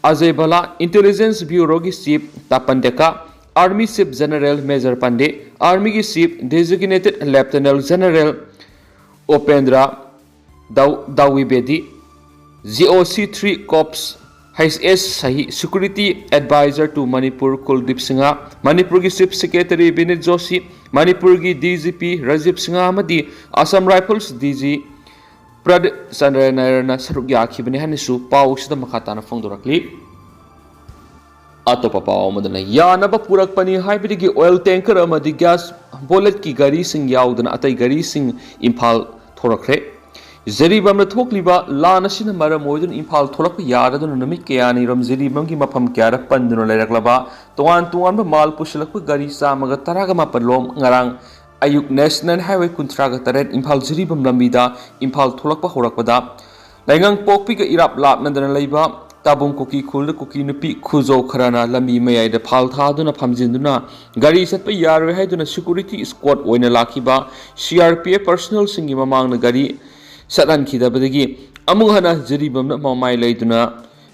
Ajay Bhalla, intelligence ꯕ꯭ꯌꯨꯔꯣꯒꯤ chief Tapan Deka, army chief general major Pande, ꯑꯥꯔꯃꯤꯒꯤ chief designate lieutenant general Upendra ꯗꯥꯎ-, ꯗꯥꯋꯤꯕꯦꯗꯤ, G O C three corps H S Sahi, security adviser to Manipur Kuldeep Singh, ꯃꯅꯤꯄꯨꯔꯒꯤ ꯆꯤꯐ ꯁꯦꯀ꯭ꯔꯦꯇꯔꯤ ꯕꯤꯅꯤꯠ ꯖꯣꯁꯤ, ꯃꯅꯤꯄꯨꯔꯒꯤ D G P Rajiv Singh ꯑꯃꯗꯤ Assam rifles D G Pradeep Chandra ꯅꯥꯌꯔꯅ ꯁꯔꯨꯛ ꯌꯥꯈꯤꯕꯅꯤ ꯍꯥꯏꯅꯁꯨ ꯄꯥꯎꯁꯤꯗ ꯃꯈꯥ ꯇꯥꯅ ꯐꯣꯡꯗꯣꯔꯛꯂꯤ꯫ ꯑꯇꯣꯞꯄ ꯄꯥꯎ ꯑꯃꯗꯅ, ꯌꯥꯅꯕ ꯄꯨꯔꯛꯄꯅꯤ ꯍꯥꯏꯕꯗꯒꯤ oil tanker ꯑꯃꯗꯤ gas bulletꯀꯤ ꯒꯥꯔꯤꯁꯤꯡ ꯌꯥꯎꯗꯅ ꯑꯇꯩ ꯒꯥꯔꯤꯁꯤꯡ ꯏꯝꯐꯥꯜ ꯊꯣꯔꯛꯈ꯭ꯔꯦ꯫ ꯖꯤꯔꯤꯕꯥꯝꯗ ꯊꯣꯛꯂꯤꯕ ꯂꯥꯟ ꯑꯁꯤꯅ ꯃꯔꯝ ꯑꯣꯏꯗꯨꯅ ꯏꯝꯐꯥꯜ ꯊꯣꯛꯂꯛꯄ ꯌꯥꯗꯗꯨꯅ ꯅꯨꯃꯤꯠ ꯀꯌꯥꯅꯤꯔꯣꯝ ꯖꯤꯔꯤꯕꯥꯝꯒꯤ ꯃꯐꯝ ꯀꯌꯥꯗ ꯄꯟꯗꯨꯅ ꯂꯩꯔꯛꯂꯕ ꯇꯣꯉꯥꯟ ꯇꯣꯉꯥꯟꯕ ꯃꯥꯜ ꯄꯨꯁꯤꯜꯂꯛꯄ ꯒꯥꯔꯤ ꯆꯥꯝꯃꯒ ꯇꯔꯥꯒ ꯃꯥꯄꯜ ꯂꯣꯝ ꯉꯔꯥꯡ ꯑꯌꯨꯛ National Highway ꯀꯨꯟꯊ꯭ꯔꯥꯒ ꯇꯔꯦꯠ ꯏꯝꯐꯥꯜ ꯖꯤꯔꯤꯕꯥꯝ ꯂꯝꯕꯤꯗ ꯏꯝꯐꯥꯜ ꯊꯣꯛꯂꯛꯄ ꯍꯧꯔꯛꯄꯗ, ꯂꯩꯉꯪꯄꯣꯛꯄꯤꯒ ꯏꯔꯥꯞ ꯂꯥꯞꯅꯗꯅ ꯂꯩꯕ ꯇꯥꯕꯨꯡ ꯀꯨꯀꯤ ꯈꯨꯜꯗ ꯀꯨꯀꯤ ꯅꯨꯄꯤ ꯈꯨꯖꯧ ꯈꯔꯅ ꯂꯝꯕꯤ ꯃꯌꯥꯏꯗ ꯐꯥꯜ ꯊꯥꯗꯨꯅ ꯐꯝꯖꯤꯟꯗꯨꯅ ꯒꯥꯔꯤ ꯆꯠꯄ ꯌꯥꯔꯣꯏ ꯍꯥꯏꯗꯨꯅ security escort ꯑꯣꯏꯅ ꯂꯥꯛꯈꯤꯕ C R P F personnelꯁꯤꯡꯒꯤ ꯃꯃꯥꯡꯗ ꯒꯥꯔꯤ ꯆꯠꯍꯟꯈꯤꯗꯕꯗꯒꯤ ꯑꯃꯨꯛ ꯍꯟꯅ ꯖꯤꯔꯤꯕꯥꯝꯅ ꯃꯃꯥꯏ ꯂꯩꯗꯨꯅ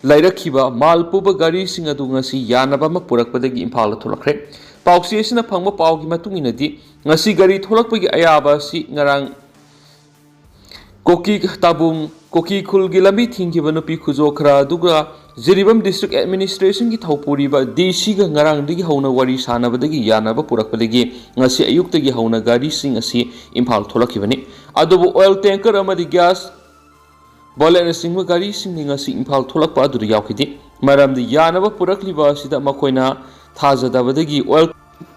ꯂꯩꯔꯛꯈꯤꯕ ꯃꯥꯜ ꯄꯨꯕ ꯒꯥꯔꯤꯁꯤꯡ ꯑꯗꯨ ꯉꯁꯤ ꯌꯥꯅꯕ ꯑꯃ ꯄꯨꯔꯛꯄꯗꯒꯤ ꯏꯝꯐꯥꯜꯗ ꯊꯣꯛꯂꯛꯈ꯭ꯔꯦ꯫ ꯄꯥꯎꯆꯦ ꯑꯁꯤꯅ ꯐꯪꯕ ꯄꯥꯎꯒꯤ ꯃꯇꯨꯡ ꯏꯟꯅꯗꯤ, ꯉꯁꯤ ꯒꯥꯔꯤ ꯊꯣꯛꯂꯛꯄꯒꯤ ꯑꯌꯥꯕ ꯑꯁꯤ ꯉꯔꯥꯡ ꯀꯣꯀꯤ ꯇꯥꯕꯨꯡ ꯀꯣꯀꯤ ꯈꯨꯜꯒꯤ ꯂꯝꯕꯤ ꯊꯤꯡꯈꯤꯕ ꯅꯨꯄꯤ ꯈꯨꯖꯣ ꯈꯔ ꯑꯗꯨꯒ ꯖꯤꯔꯤꯕꯥꯝ district administrationꯒꯤ ꯊꯧꯄꯨꯔꯤꯕ D Cꯒ ꯉꯔꯥꯡꯗꯒꯤ ꯍꯧꯅ ꯋꯥꯔꯤ ꯁꯥꯟꯅꯕꯗꯒꯤ ꯌꯥꯅꯕ ꯄꯨꯔꯛꯄꯗꯒꯤ ꯉꯁꯤ ꯑꯌꯨꯛꯇꯒꯤ ꯍꯧꯅ ꯒꯥꯔꯤꯁꯤꯡ ꯑꯁꯤ ꯏꯝꯐꯥꯜ ꯊꯣꯛꯂꯛꯈꯤꯕꯅꯤ꯫ ꯑꯗꯨꯕꯨ oil tanker ꯑꯃꯗꯤ gas bulletꯅꯆꯤꯡꯕ ꯒꯥꯔꯤꯁꯤꯡꯗꯤ ꯉꯁꯤ ꯏꯝꯐꯥꯜ ꯊꯣꯛꯂꯛꯄ ꯑꯗꯨꯗ ꯌꯥꯎꯈꯤꯗꯦ꯫ ꯃꯔꯝꯗꯤ ꯌꯥꯅꯕ ꯄꯨꯔꯛꯂꯤꯕ ꯑꯁꯤꯗ ꯃꯈꯣꯏꯅ ꯊꯥꯖꯗꯕꯗꯒꯤ oil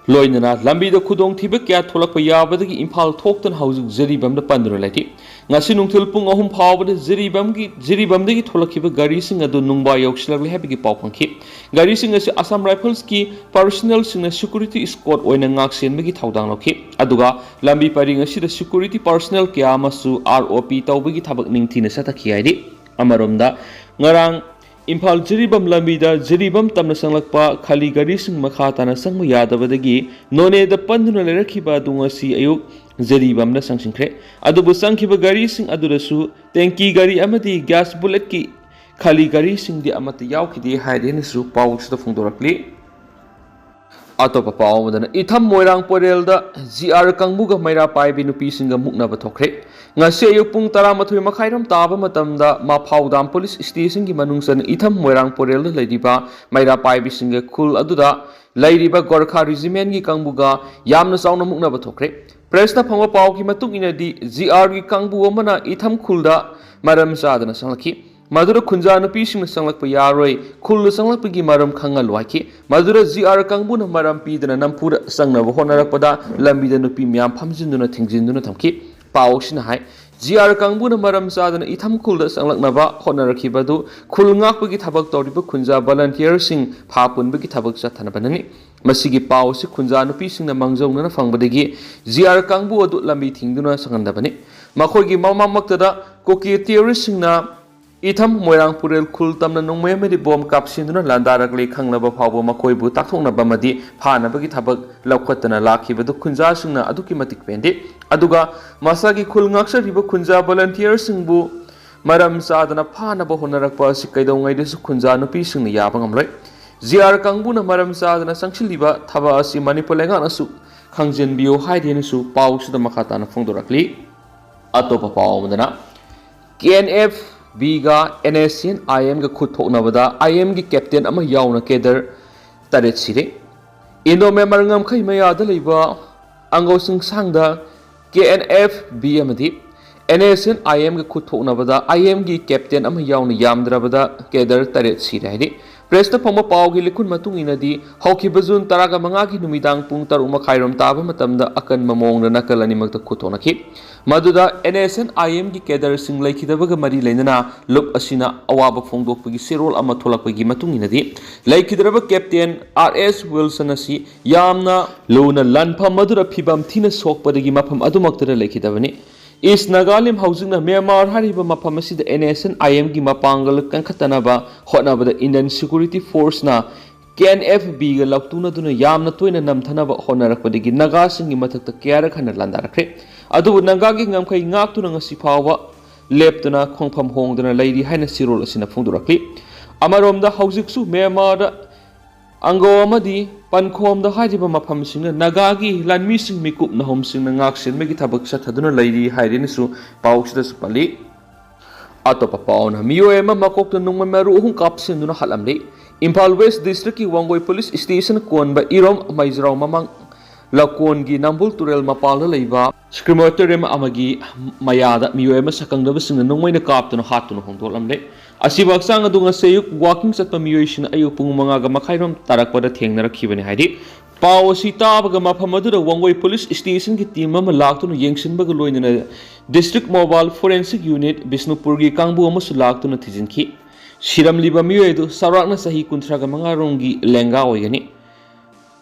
ꯂꯣꯏꯅꯅ ꯂꯝꯕꯤꯗ ꯈꯨꯗꯣꯡꯊꯤꯕ ꯀꯌꯥ ꯊꯣꯛꯂꯛꯄ ꯌꯥꯕꯗꯒꯤ ꯏꯝꯐꯥꯜ ꯊꯣꯛꯇꯅ ꯍꯧꯖꯤꯛ ꯖꯤꯔꯤꯕꯥꯝꯗ ꯄꯟꯗꯨꯅ ꯂꯩꯔꯤ꯫ ꯉꯁꯤ ꯅꯨꯡꯊꯤꯜ ꯄꯨꯡ ꯑꯍꯨꯝ ꯐꯥꯎꯕꯗ ꯖꯤꯔꯤꯕꯥꯝꯒꯤ, ꯖꯤꯔꯤꯕꯥꯝꯗꯒꯤ ꯊꯣꯛꯂꯛꯈꯤꯕ ꯒꯥꯔꯤꯁꯤꯡ ꯑꯗꯨ ꯅꯨꯡꯕꯥ ꯌꯧꯁꯤꯜꯂꯛꯂꯦ ꯍꯥꯏꯕꯒꯤ ꯄꯥꯎ ꯐꯪꯈꯤ꯫ ꯒꯥꯔꯤꯁꯤꯡ ꯑꯁꯤ Assam Riflesꯀꯤ personnelꯁꯤꯡꯅ security escort ꯑꯣꯏꯅ ꯉꯥꯛꯁꯦꯟꯕꯒꯤ ꯊꯧꯗꯥꯡ ꯂꯧꯈꯤ꯫ ꯑꯗꯨꯒ ꯂꯝꯕꯤ ꯄꯔꯤꯡ ꯑꯁꯤꯗ security personnel ꯀꯌꯥ ꯑꯃꯁꯨ R O P ꯇꯧꯕꯒꯤ ꯊꯕꯛ ꯅꯤꯡꯊꯤꯅ ꯆꯠꯊꯈꯤ ꯍꯥꯏꯔꯤ꯫ ꯑꯃꯔꯣꯝꯗ, ꯉꯔꯥꯡ ꯏꯝꯐꯥꯜ ꯖꯤꯔꯤꯕꯥꯝ ꯂꯝꯕꯤꯗ ꯖꯤꯔꯤꯕꯥꯝ ꯇꯝꯅ ꯆꯪꯂꯛꯄ ꯈꯥꯂꯤ ꯒꯥꯔꯤꯁꯤꯡ ꯃꯈꯥ ꯇꯥꯅ ꯆꯪꯕ ꯌꯥꯗꯕꯗꯒꯤ ꯅꯣꯅꯦꯗ ꯄꯟꯗꯨꯅ ꯂꯩꯔꯛꯈꯤꯕ ꯑꯗꯨ ꯉꯁꯤ ꯑꯌꯨꯛ ꯖꯤꯔꯤꯕꯥꯝꯗ ꯆꯪꯁꯤꯟꯈ꯭ꯔꯦ꯫ ꯑꯗꯨꯕꯨ ꯆꯪꯈꯤꯕ ꯒꯥꯔꯤꯁꯤꯡ ꯑꯗꯨꯗꯁꯨ tanky ꯒꯥꯔꯤ ꯑꯃꯗꯤ gas bulletꯀꯤ ꯈꯥꯂꯤ ꯒꯥꯔꯤꯁꯤꯡꯗꯤ ꯑꯃꯠꯇ ꯌꯥꯎꯈꯤꯗꯦ ꯍꯥꯏꯔꯦꯅꯁꯨ ꯄꯥꯎꯁꯤꯗ ꯐꯣꯡꯗꯣꯔꯛꯂꯤ꯫ ꯑꯇꯣꯞꯄ ꯄꯥꯎ ꯑꯃꯗꯅ, ꯏꯊꯝ ꯃꯣꯏꯔꯥꯡ ꯄꯣꯔꯦꯜꯗ G R ꯀꯥꯡꯕꯨꯒ ꯃꯩꯔꯥ ꯄꯥꯏꯕꯤ ꯅꯨꯄꯤꯁꯤꯡꯒ ꯃꯨꯛꯅꯕ ꯊꯣꯛꯈ꯭ꯔꯦ꯫ ꯉꯁꯤ ꯑꯌꯨꯛ ꯄꯨꯡ ꯇꯔꯥꯃꯥꯊꯣꯏ ꯃꯈꯥꯏꯔꯣꯝ ꯇꯥꯕ ꯃꯇꯝꯗ ꯃꯐꯥꯎ ꯗꯥꯝ police stationꯒꯤ ꯃꯅꯨꯡ ꯆꯟꯅ ꯏꯊꯝ ꯃꯣꯏꯔꯥꯡ ꯄꯣꯔꯦꯜꯗ ꯂꯩꯔꯤꯕ ꯃꯩꯔꯥ ꯄꯥꯏꯕꯤꯁꯤꯡꯒ ꯈꯨꯜ ꯑꯗꯨꯗ ꯂꯩꯔꯤꯕ Gorkha Regimentꯀꯤ ꯀꯥꯡꯕꯨꯒ ꯌꯥꯝꯅ ꯆꯥꯎꯅ ꯃꯨꯛꯅꯕ ꯊꯣꯛꯈ꯭ꯔꯦ꯫ ꯄ꯭ꯔꯦꯁꯅ ꯐꯪꯕ ꯄꯥꯎꯒꯤ ꯃꯇꯨꯡ ꯏꯟꯅꯗꯤ, ꯖꯤ ꯑꯥꯔꯒꯤ ꯀꯥꯡꯕꯨ ꯑꯃꯅ ꯏꯊꯝ ꯈꯨꯜꯗ ꯃꯔꯝ ꯆꯥꯗꯅ ꯆꯪꯂꯛꯈꯤ꯫ ꯃꯗꯨꯗ ꯈꯨꯟꯖꯥ ꯅꯨꯄꯤꯁꯤꯡꯅ ꯆꯪꯂꯛꯄ ꯌꯥꯔꯣꯏ, ꯈꯨꯜꯗ ꯆꯪꯂꯛꯄꯒꯤ ꯃꯔꯝ ꯈꯪꯍꯜꯂꯨ ꯍꯥꯏꯈꯤ꯫ ꯃꯗꯨꯗ ꯖꯤ ꯑꯥꯔ ꯀꯥꯡꯕꯨꯅ ꯃꯔꯝ ꯄꯤꯗꯅ ꯅꯝꯐꯨꯗ ꯆꯪꯅꯕ ꯍꯣꯠꯅꯔꯛꯄꯗ ꯂꯝꯕꯤꯗ ꯅꯨꯄꯤ ꯃꯌꯥꯝ ꯐꯝꯖꯤꯟꯗꯨꯅ ꯊꯤꯡꯖꯤꯟꯗꯨꯅ ꯊꯝꯈꯤ꯫ ꯄꯥꯎ ꯑꯁꯤꯅ ꯍꯥꯏ, ꯖꯤ ꯑꯥꯔ ꯀꯥꯡꯕꯨꯅ ꯃꯔꯝ ꯆꯥꯗꯅ ꯏꯊꯝ ꯈꯨꯜꯗ ꯆꯪꯂꯛꯅꯕ ꯍꯣꯠꯅꯔꯛꯈꯤꯕ ꯑꯗꯨ ꯈꯨꯜ ꯉꯥꯛꯄꯒꯤ ꯊꯕꯛ ꯇꯧꯔꯤꯕ ꯈꯨꯟꯖꯥ ꯚꯣꯂꯟꯇꯤꯌꯔꯁꯤꯡ ꯐꯥ ꯄꯨꯟꯕꯒꯤ ꯊꯕꯛ ꯆꯠꯊꯅꯕꯅꯅꯤ꯫ ꯃꯁꯤꯒꯤ ꯄꯥꯎ ꯑꯁꯤ ꯈꯨꯟꯖꯥ ꯅꯨꯄꯤꯁꯤꯡꯅ ꯃꯥꯡꯖꯧꯅꯅ ꯐꯪꯕꯗꯒꯤ ꯖꯤ ꯑꯥꯔ ꯀꯥꯡꯕꯨ ꯑꯗꯨ ꯂꯝꯕꯤ ꯊꯤꯡꯗꯨꯅ ꯆꯪꯍꯟꯗꯕꯅꯤ꯫ ꯃꯈꯣꯏꯒꯤ ꯃꯃꯥꯡꯃꯛꯇꯗ ꯀꯨꯀꯤ ꯇꯦꯔꯣꯔꯤꯁꯁꯤꯡꯅ ꯏꯊꯝ ꯃꯣꯏꯔꯥꯡ ꯄꯨꯔꯦꯜ ꯈꯨꯜ ꯇꯝꯅ ꯅꯣꯡꯃꯩ ꯑꯃꯗꯤ ꯕꯣꯝ ꯀꯥꯞꯁꯤꯟꯗꯨꯅ ꯂꯥꯟꯗꯥꯔꯛꯂꯦ ꯈꯪꯂꯕ ꯐꯥꯎꯕ ꯃꯈꯣꯏꯕꯨ ꯇꯥꯛꯊꯣꯛꯅꯕ ꯑꯃꯗꯤ ꯐꯥꯅꯕꯒꯤ ꯊꯕꯛ ꯂꯧꯈꯠꯇꯅ ꯂꯥꯛꯈꯤꯕꯗꯨ ꯈꯨꯟꯖꯥꯁꯤꯡꯅ ꯑꯗꯨꯛꯀꯤ ꯃꯇꯤꯛ ꯄꯦꯟꯗꯦ꯫ ꯑꯗꯨꯒ ꯃꯁꯥꯒꯤ ꯈꯨꯜ ꯉꯥꯛꯆꯔꯤꯕ ꯈꯨꯟꯖꯥ ꯚꯣꯂꯟꯇꯤꯌꯔꯁꯤꯡꯕꯨ ꯃꯔꯝ ꯆꯥꯗꯅ ꯐꯥꯅꯕ ꯍꯣꯠꯅꯔꯛꯄ ꯑꯁꯤ ꯀꯩꯗꯧꯉꯩꯗꯁꯨ ꯈꯨꯟꯖꯥ ꯅꯨꯄꯤꯁꯤꯡꯅ ꯌꯥꯕ ꯉꯝꯂꯣꯏ꯫ ꯖꯤ ꯑꯥꯔ ꯀꯥꯡꯕꯨꯅ ꯃꯔꯝ ꯆꯥꯗꯅ ꯆꯪꯁꯤꯜꯂꯤꯕ ꯊꯕꯛ ꯑꯁꯤ ꯃꯅꯤꯄꯨꯔ ꯂꯩꯉꯥꯛꯅꯁꯨ ꯈꯪꯖꯤꯟꯕꯤꯌꯨ ꯍꯥꯏꯗꯦꯅꯁꯨ ꯄꯥꯎꯁꯤꯗ ꯃꯈꯥ ꯇꯥꯅ ꯐꯣꯡꯗꯣꯔꯛꯂꯤ꯫ ꯑꯇꯣꯞꯄ ꯄꯥꯎ ꯑꯃꯗꯅ, ꯀꯦ ꯑꯦꯟ ꯑꯦꯐ ꯕꯤꯒ ꯑꯦꯟ ꯑꯦꯁ ꯑꯦꯟ ꯑꯥꯏ ꯑꯦꯝꯒ ꯈꯨꯠ ꯊꯣꯛꯅꯕꯗ ꯑꯥꯏ ꯑꯦꯝꯒꯤ ꯀꯦꯞꯇꯦꯟ ꯑꯃ ꯌꯥꯎꯅ ꯀꯦꯗꯔ ꯇꯔꯦꯠ ꯁꯤꯔꯦ꯫ ꯏꯟꯗꯣ ꯃ꯭ꯌꯥꯟꯃꯥꯔ ꯉꯝꯈꯩ ꯃꯌꯥꯗ ꯂꯩꯕ ꯑꯪꯒꯣꯁꯤꯡꯁꯥꯡꯗ ꯀꯦ ꯑꯦꯟ ꯑꯦꯐ ꯕꯤ ꯑꯃꯗꯤ ꯑꯦꯟ ꯑꯦꯁ ꯑꯦꯟ ꯑꯥꯏ ꯑꯦꯝꯒ ꯈꯨꯠ ꯊꯣꯛꯅꯕꯗ ꯑꯥꯏ ꯑꯦꯝꯒꯤ ꯀꯦꯞꯇꯦꯟ ꯑꯃ ꯌꯥꯎꯅ ꯌꯥꯝꯗ꯭ꯔꯕꯗ ꯀꯦꯗꯔ ꯇꯔꯦꯠ ꯁꯤꯔꯦ ꯍꯥꯏꯔꯤ꯫ ꯄ꯭ꯔꯦꯁꯇ ꯐꯪꯕ ꯄꯥꯎꯒꯤ ꯂꯤꯈꯨꯟ ꯃꯇꯨꯡ ꯏꯟꯅꯗꯤ, ꯍꯧꯈꯤꯕ ꯖꯨꯟ ꯇꯔꯥꯃꯉꯥꯒꯤ ꯅꯨꯃꯤꯗꯥꯡ ꯄꯨꯡ ꯇꯔꯨꯛ ꯃꯈꯥꯏꯔꯣꯝ ꯇꯥꯕ ꯃꯇꯝꯗ ꯑꯀꯟꯕ ꯃꯑꯣꯡꯗ ꯅꯥꯀꯜ ꯑꯅꯤꯃꯛꯇ ꯈꯨꯠ ꯊꯣꯛꯅꯈꯤ꯫ ꯃꯗꯨꯗ ꯑꯦꯟ ꯑꯦꯁ ꯑꯦꯟ ꯑꯥꯏ ꯑꯦꯝꯒꯤ ꯀꯦꯗꯔꯁꯤꯡ ꯂꯩꯈꯤꯗꯕꯒ ꯃꯔꯤ ꯂꯩꯅꯅ ꯂꯨꯞ ꯑꯁꯤꯅ ꯑꯋꯥꯕ ꯐꯣꯡꯗꯣꯛꯄꯒꯤ ꯆꯦꯔꯣꯜ ꯑꯃ ꯊꯣꯛꯂꯛꯄꯒꯤ ꯃꯇꯨꯡ ꯏꯟꯅꯗꯤ, ꯂꯩꯈꯤꯗ꯭ꯔꯕ ꯀꯦꯞꯇꯦꯟ ꯑꯥꯔ ꯑꯦꯁ ꯋꯤꯜꯁꯟ ꯑꯁꯤ ꯌꯥꯝꯅ ꯂꯨꯅ ꯂꯥꯟꯐꯝ ꯑꯗꯨꯗ ꯐꯤꯕꯝ ꯊꯤꯅ ꯁꯣꯛꯄꯗꯒꯤ ꯃꯐꯝ ꯑꯗꯨꯃꯛꯇꯗ ꯂꯩꯈꯤꯗꯕꯅꯤ꯫ ꯏꯁ ꯅꯥꯒꯥꯂꯤꯝ ꯍꯧꯖꯤꯛꯅ ꯃ꯭ꯌꯥꯟꯃꯥꯔ ꯍꯥꯏꯔꯤꯕ ꯃꯐꯝ ꯑꯁꯤꯗ ꯑꯦꯟ ꯑꯦꯁ ꯑꯦꯟ ꯑꯥꯏ ꯑꯦꯝꯒꯤ ꯃꯄꯥꯡꯒꯜ ꯀꯟꯈꯠꯇꯅꯕ ꯍꯣꯠꯅꯕꯗ ꯏꯟꯗꯤꯌꯟ ꯁꯦꯀ꯭ꯌꯨꯔꯤꯇꯤ ꯐꯣꯔꯁꯅ ꯀꯦ ꯑꯦꯟ ꯑꯦꯐ ꯕꯤꯒ ꯂꯥꯎꯇꯨꯅꯗꯨꯅ ꯌꯥꯝꯅ ꯇꯣꯏꯅ ꯅꯝꯊꯅꯕ ꯍꯣꯠꯅꯔꯛꯄꯗꯒꯤ ꯅꯥꯒꯥꯁꯤꯡꯒꯤ ꯃꯊꯛꯇ ꯀꯌꯥꯔꯛ ꯍꯟꯅ ꯂꯥꯟꯗꯥꯔꯛꯈ꯭ꯔꯦ꯫ ꯑꯗꯨꯕꯨ ꯅꯥꯒꯥꯒꯤ ꯉꯝꯈꯩ ꯉꯥꯛꯇꯨꯅ ꯉꯁꯤ ꯐꯥꯎꯕ ꯂꯦꯞꯇꯅ ꯈꯣꯡꯐꯝ ꯍꯣꯡꯗꯅ ꯂꯩꯔꯤ ꯍꯥꯏꯅ ꯆꯦꯔꯣꯜ ꯑꯁꯤꯅ ꯐꯣꯡꯗꯣꯔꯛꯂꯤ꯫ ꯑꯃꯔꯣꯝꯗ ꯍꯧꯖꯤꯛꯁꯨ ꯃ꯭ꯌꯥꯟꯃꯥꯔꯗ ꯑꯪꯒꯣ ꯑꯃꯗꯤ ꯄꯟꯈꯣꯝꯗ ꯍꯥꯏꯔꯤꯕ ꯃꯐꯝꯁꯤꯡꯗ ꯅꯥꯒꯥꯒꯤ ꯂꯥꯟꯃꯤꯁꯤꯡ ꯃꯤꯀꯨꯞ ꯅꯍꯨꯝꯁꯤꯡꯅ ꯉꯥꯛ ꯁꯦꯟꯕꯒꯤ ꯊꯕꯛ ꯆꯠꯊꯗꯨꯅ ꯂꯩꯔꯤ ꯍꯥꯏꯔꯤꯅꯁꯨ ꯄꯥꯎꯁꯤꯗꯁꯨ ꯄꯜꯂꯤ꯫ ꯑꯇꯣꯞꯄ ꯄꯥꯎꯅ ꯃꯤꯑꯣꯏ ꯑꯃ ꯃꯀꯣꯛꯇ ꯅꯣꯡꯃꯩ ꯃꯔꯨ ꯑꯍꯨꯝ ꯀꯥꯞꯁꯤꯟꯗꯨꯅ ꯍꯥꯠꯂꯝꯂꯤ꯫ ꯏꯝꯐꯥꯜ ꯋꯦꯁ ꯗꯤꯁꯇ꯭ꯔꯤꯛꯀꯤ ꯋꯥꯡꯒꯣꯏ ꯄꯨꯂꯤꯁ ꯁ꯭ꯇꯦꯁꯟ ꯀꯣꯟꯕ ꯏꯔꯣꯝ ꯃꯩꯖ꯭ꯔꯥꯎ ꯃꯃꯥꯡ ꯂꯀꯣꯟꯒꯤ ꯅꯝꯕꯨꯜ ꯇꯨꯔꯦꯜ ꯃꯄꯥꯜꯗ ꯂꯩꯕ ꯀ꯭ꯔꯤꯃꯦꯇꯣꯔꯤꯌꯝ ꯑꯃꯒꯤ ꯃꯌꯥꯗ ꯃꯤꯑꯣꯏ ꯑꯃ ꯁꯛꯈꯪꯗꯕꯁꯤꯡꯅ ꯅꯣꯡꯃꯩꯅ ꯀꯥꯞꯇꯨꯅ ꯍꯥꯠꯇꯨꯅ ꯍꯣꯡꯗꯣꯛꯂꯝꯂꯦ꯫ ꯑꯁꯤꯕ ꯍꯛꯆꯥꯡ ꯑꯗꯨ ꯉꯁꯤ ꯑꯌꯨꯛ ꯋꯥꯀꯤꯡ ꯆꯠꯄ ꯃꯤꯑꯣꯏꯁꯤꯡꯅ ꯑꯌꯨꯛ ꯄꯨꯡ ꯃꯉꯥꯒ ꯃꯈꯥꯏꯔꯣꯝ ꯇꯥꯔꯛꯄꯗ ꯊꯦꯡꯅꯔꯛꯈꯤꯕꯅꯤ ꯍꯥꯏꯗꯤ ꯄꯥꯎ ꯑꯁꯤ ꯇꯥꯕꯒ ꯃꯐꯝ ꯑꯗꯨꯗ ꯋꯥꯡꯒꯣꯏ ꯄꯨꯂꯤꯁ ꯁ꯭ꯇꯦꯁꯟꯒꯤ ꯇꯤꯝ ꯑꯃ ꯂꯥꯛꯇꯨꯅ ꯌꯦꯡꯁꯤꯟꯕꯒ ꯂꯣꯏꯅꯅ ꯗꯤꯁꯇ꯭ꯔꯤꯛ ꯃꯣꯕꯥꯏꯜ ꯐꯣꯔꯦꯟꯁꯤꯛ ꯌꯨꯅꯤꯠ ꯕꯤꯁꯅꯨꯄꯨꯔꯒꯤ ꯀꯥꯡꯕꯨ ꯑꯃꯁꯨ ꯂꯥꯛꯇꯨꯅ ꯊꯤꯖꯤꯟꯈꯤ꯫ ꯁꯤꯔꯝꯂꯤꯕ ꯃꯤꯑꯣꯏ ꯑꯗꯨ ꯆꯥꯎꯔꯥꯛꯅ ꯆꯍꯤ ꯀꯨꯟꯊ꯭ꯔꯥꯒ ꯃꯉꯥ ꯔꯣꯝꯒꯤ ꯂꯦꯡꯒꯥ ꯑꯣꯏꯒꯅꯤ꯫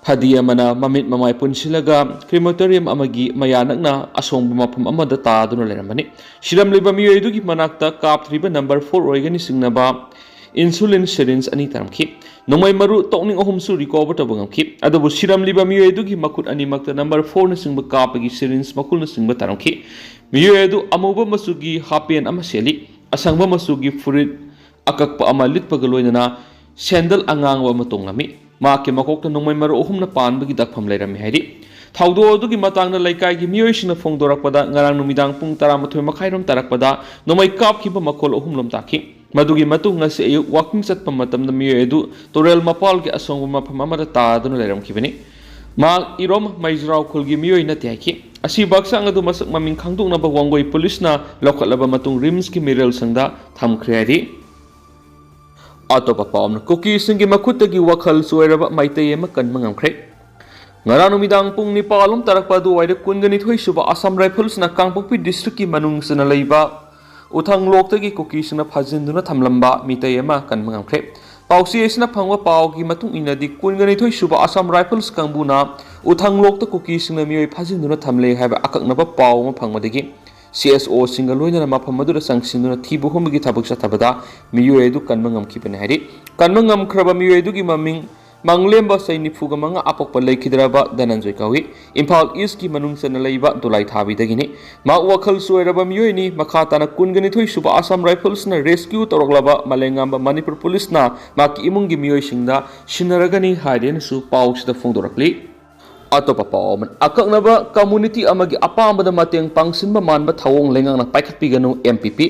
ꯐꯗꯤ ꯑꯃꯅ ꯃꯃꯤꯠ ꯃꯃꯥꯏ ꯄꯨꯟꯁꯤꯜꯂꯒ ꯀ꯭ꯔꯤꯃꯦꯇꯣꯔꯤꯌꯝ ꯑꯃꯒꯤ ꯃꯌꯥ ꯅꯛꯅ ꯑꯁꯣꯡꯕ ꯃꯐꯝ ꯑꯃꯗ ꯇꯥꯗꯨꯅ ꯂꯩꯔꯝꯕꯅꯤ꯫ ꯁꯤꯔꯝꯂꯤꯕ ꯃꯤꯑꯣꯏ ꯑꯗꯨꯒꯤ ꯃꯅꯥꯛꯇ ꯀꯥꯞꯇ꯭ꯔꯤꯕ ꯅꯝꯕꯔ ꯐꯣꯔ ꯑꯣꯏꯒꯅꯤ ꯆꯤꯡꯅꯕ ꯏꯟꯁꯨꯂꯤꯟ ꯁꯤꯔꯤꯟꯖ ꯑꯅꯤ ꯇꯥꯔꯝꯈꯤ꯫ ꯅꯣꯡꯃꯩ ꯃꯔꯨ ꯇꯣꯛꯅꯤꯡ ꯑꯍꯨꯝꯁꯨ ꯔꯤꯀꯣꯚꯔ ꯇꯧꯕ ꯉꯝꯈꯤ꯫ ꯑꯗꯨꯕꯨ ꯁꯤꯔꯝꯂꯤꯕ ꯃꯤꯑꯣꯏ ꯑꯗꯨꯒꯤ ꯃꯈꯨꯠ ꯑꯅꯤꯃꯛꯇ ꯅꯝꯕꯔ ꯐꯣꯔꯅꯆꯤꯡꯕ ꯀꯥꯞꯄꯒꯤ ꯁꯤꯔꯤꯟꯖ ꯃꯈꯨꯜꯅꯆꯤꯡꯕ ꯇꯥꯔꯝꯈꯤ꯫ ꯃꯤꯑꯣꯏ ꯑꯗꯨ ꯑꯃꯨꯕ ꯃꯆꯨꯒꯤ ꯍꯥꯞ ꯄꯦꯟ ꯑꯃ ꯁꯦꯠꯂꯤ꯫ ꯑꯁꯪꯕ ꯃꯆꯨꯒꯤ ꯐꯨꯔꯤꯠ ꯑꯀꯛꯄ ꯑꯃ ꯂꯤꯠꯄꯒ ꯂꯣꯏꯅꯅ ꯁꯦꯟꯗꯜ ꯑꯉꯥꯡꯕ ꯑꯃ ꯇꯣꯡꯂꯝꯃꯤ꯫ ꯃꯍꯥꯛꯀꯤ ꯃꯀꯣꯛꯇ ꯅꯣꯡꯃꯩ ꯃꯔꯨ ꯑꯍꯨꯝꯅ ꯄꯥꯟꯕꯒꯤ ꯗꯛꯐꯝ ꯂꯩꯔꯝꯃꯤ ꯍꯥꯏꯔꯤ꯫ ꯊꯧꯗꯣꯛ ꯑꯗꯨꯒꯤ ꯃꯇꯥꯡꯗ ꯂꯩꯀꯥꯏꯒꯤ ꯃꯤꯑꯣꯏꯁꯤꯡꯅ ꯐꯣꯡꯗꯣꯔꯛꯄꯗ, ꯉꯔꯥꯡ ꯅꯨꯃꯤꯗꯥꯡ ꯄꯨꯡ ꯇꯔꯥꯃꯥꯊꯣꯏ ꯃꯈꯥꯏꯔꯣꯝ ꯇꯥꯔꯛꯄꯗ ꯅꯣꯡꯃꯩ ꯀꯥꯞꯈꯤꯕ ꯃꯈꯣꯜ ꯑꯍꯨꯝꯂꯣꯝ ꯇꯥꯈꯤ꯫ ꯃꯗꯨꯒꯤ ꯃꯇꯨꯡ ꯉꯁꯤ ꯑꯌꯨꯛ ꯋꯥꯀꯤꯡ ꯆꯠꯄ ꯃꯇꯝꯗ ꯃꯤꯑꯣꯏ ꯑꯗꯨ ꯇꯨꯔꯦꯜ ꯃꯄꯥꯜꯒꯤ ꯑꯁꯣꯡꯕ ꯃꯐꯝ ꯑꯃꯗ ꯇꯥꯗꯨꯅ ꯂꯩꯔꯝꯈꯤꯕꯅꯤ꯫ ꯃꯍꯥꯛ ꯏꯔꯣꯝ ꯃꯩꯖ꯭ꯔꯥꯎ ꯈꯨꯜꯒꯤ ꯃꯤꯑꯣꯏ ꯅꯠꯇꯦ ꯍꯥꯏꯈꯤ꯫ ꯑꯁꯤꯕ ꯍꯛꯆꯥꯡ ꯑꯗꯨ ꯃꯁꯛ ꯃꯃꯤꯡ ꯈꯪꯗꯣꯛꯅꯕ ꯋꯥꯡꯒꯣꯏ ꯄꯨꯂꯤꯁꯅ ꯂꯧꯈꯠꯂꯕ ꯃꯇꯨꯡ ꯔꯤꯝꯁꯀꯤ ꯃꯤꯔꯦꯜꯁꯪꯗ ꯊꯝꯈ꯭ꯔꯦ ꯍꯥꯏꯔꯤ꯫ ꯑꯇꯣꯞꯄ ꯄꯥꯎ ꯑꯃꯅ, ꯀꯨꯀꯤꯁꯤꯡꯒꯤ ꯃꯈꯨꯠꯇꯒꯤ ꯋꯥꯈꯜ ꯆꯣꯏꯔꯕ ꯃꯩꯇꯩ ꯑꯃ ꯀꯟꯕ ꯉꯝꯈ꯭ꯔꯦ꯫ ꯉꯔꯥꯡ ꯅꯨꯃꯤꯗꯥꯡ ꯄꯨꯡ ꯅꯤꯄꯥꯜ ꯂꯣꯝ ꯇꯥꯔꯛꯄ ꯑꯗꯨꯋꯥꯏꯗ ꯀꯨꯟꯒ ꯅꯤꯊꯣꯏ ꯁꯨꯕ ꯑꯁꯥꯝ ꯔꯥꯏꯐꯜꯁꯅ ꯀꯥꯡꯄꯣꯛꯄꯤ ꯗꯤꯁꯇ꯭ꯔꯤꯛꯀꯤ ꯃꯅꯨꯡ ꯆꯟꯅ ꯂꯩꯕ ꯎꯊꯪꯂꯣꯛꯇꯒꯤ ꯀꯨꯀꯤꯁꯤꯡꯅ ꯐꯥꯖꯤꯟꯗꯨꯅ ꯊꯝꯂꯝꯕ ꯃꯤꯇꯩ ꯑꯃ ꯀꯟꯕ ꯉꯝꯈ꯭ꯔꯦ꯫ ꯄꯥꯎꯆꯦ ꯑꯁꯤꯅ ꯐꯪꯕ ꯄꯥꯎꯒꯤ ꯃꯇꯨꯡ ꯏꯟꯅꯗꯤ, ꯀꯨꯟꯒ ꯅꯤꯊꯣꯏ ꯁꯨꯕ ꯑꯁꯥꯝ ꯔꯥꯏꯐꯜꯁ ꯀꯥꯡꯕꯨꯅ ꯎꯊꯪꯂꯣꯛꯇ ꯀꯨꯀꯤꯁꯤꯡꯅ ꯃꯤꯑꯣꯏ ꯐꯥꯖꯤꯟꯗꯨꯅ ꯊꯝꯂꯦ ꯍꯥꯏꯕ ꯑꯀꯛꯅꯕ ꯄꯥꯎ ꯑꯃ ꯐꯪꯕꯗꯒꯤ ꯁꯤ ꯑꯦꯁ ꯑꯣꯁꯤꯡꯒ ꯂꯣꯏꯅꯅ ꯃꯐꯝ ꯑꯗꯨꯗ ꯆꯪꯁꯤꯟꯗꯨꯅ ꯊꯤꯕ ꯍꯨꯝꯕꯒꯤ ꯊꯕꯛ ꯆꯠꯊꯕꯗ ꯃꯤꯑꯣꯏ ꯑꯗꯨ ꯀꯟꯕ ꯉꯝꯈꯤꯕꯅꯤ ꯍꯥꯏꯔꯤ꯫ ꯀꯟꯕ ꯉꯝꯈ꯭ꯔꯕ ꯃꯤꯑꯣꯏ ꯑꯗꯨꯒꯤ ꯃꯃꯤꯡ ꯃꯥꯡꯂꯦꯝꯕ, ꯆꯍꯤ ꯅꯤꯐꯨꯒ ꯃꯉꯥ, ꯑꯄꯣꯛꯄ ꯂꯩꯈꯤꯗ꯭ꯔꯕ ꯙꯅꯟꯖꯣꯏ ꯀꯧꯏ꯫ ꯏꯝꯐꯥꯜ ꯏꯁꯀꯤ ꯃꯅꯨꯡ ꯆꯟꯅ ꯂꯩꯕ ꯗꯨꯂꯥꯏꯊꯥꯕꯤꯗꯒꯤꯅꯤ꯫ ꯃꯍꯥꯛ ꯋꯥꯈꯜ ꯆꯣꯏꯔꯕ ꯃꯤꯑꯣꯏꯅꯤ꯫ ꯃꯈꯥ ꯇꯥꯅ ꯀꯨꯟꯒ ꯅꯤꯊꯣꯏ ꯁꯨꯕ ꯑꯁꯥꯝ ꯔꯥꯏꯐꯜꯁꯅ ꯔꯦꯁꯀ꯭ꯌꯨ ꯇꯧꯔꯛꯂꯕ ꯃꯂꯦꯉꯥꯝꯕ ꯃꯅꯤꯄꯨꯔ ꯄꯨꯂꯤꯁꯅ ꯃꯍꯥꯛꯀꯤ ꯏꯃꯨꯡꯒꯤ ꯃꯤꯑꯣꯏꯁꯤꯡꯗ ꯁꯤꯟꯅꯔꯒꯅꯤ ꯍꯥꯏꯗꯦꯅꯁꯨ ꯄꯥꯎꯁꯤꯗ ꯐꯣꯡꯗꯣꯔꯛꯂꯤ꯫ ꯑꯇꯣꯞꯄ ꯄꯥꯎ ꯑꯃꯅ, ꯑꯀꯛꯅꯕ ꯀꯝꯃꯨꯅꯤꯇꯤ ꯑꯃꯒꯤ ꯑꯄꯥꯝꯕꯗ ꯃꯇꯦꯡ ꯄꯥꯡꯁꯤꯟꯕ ꯃꯥꯟꯕ ꯊꯧꯑꯣꯡ ꯂꯩꯉꯥꯛꯅ ꯄꯥꯏꯈꯠꯄꯤꯒꯅꯨ, ꯑꯦꯝ ꯄꯤ ꯄꯤ꯫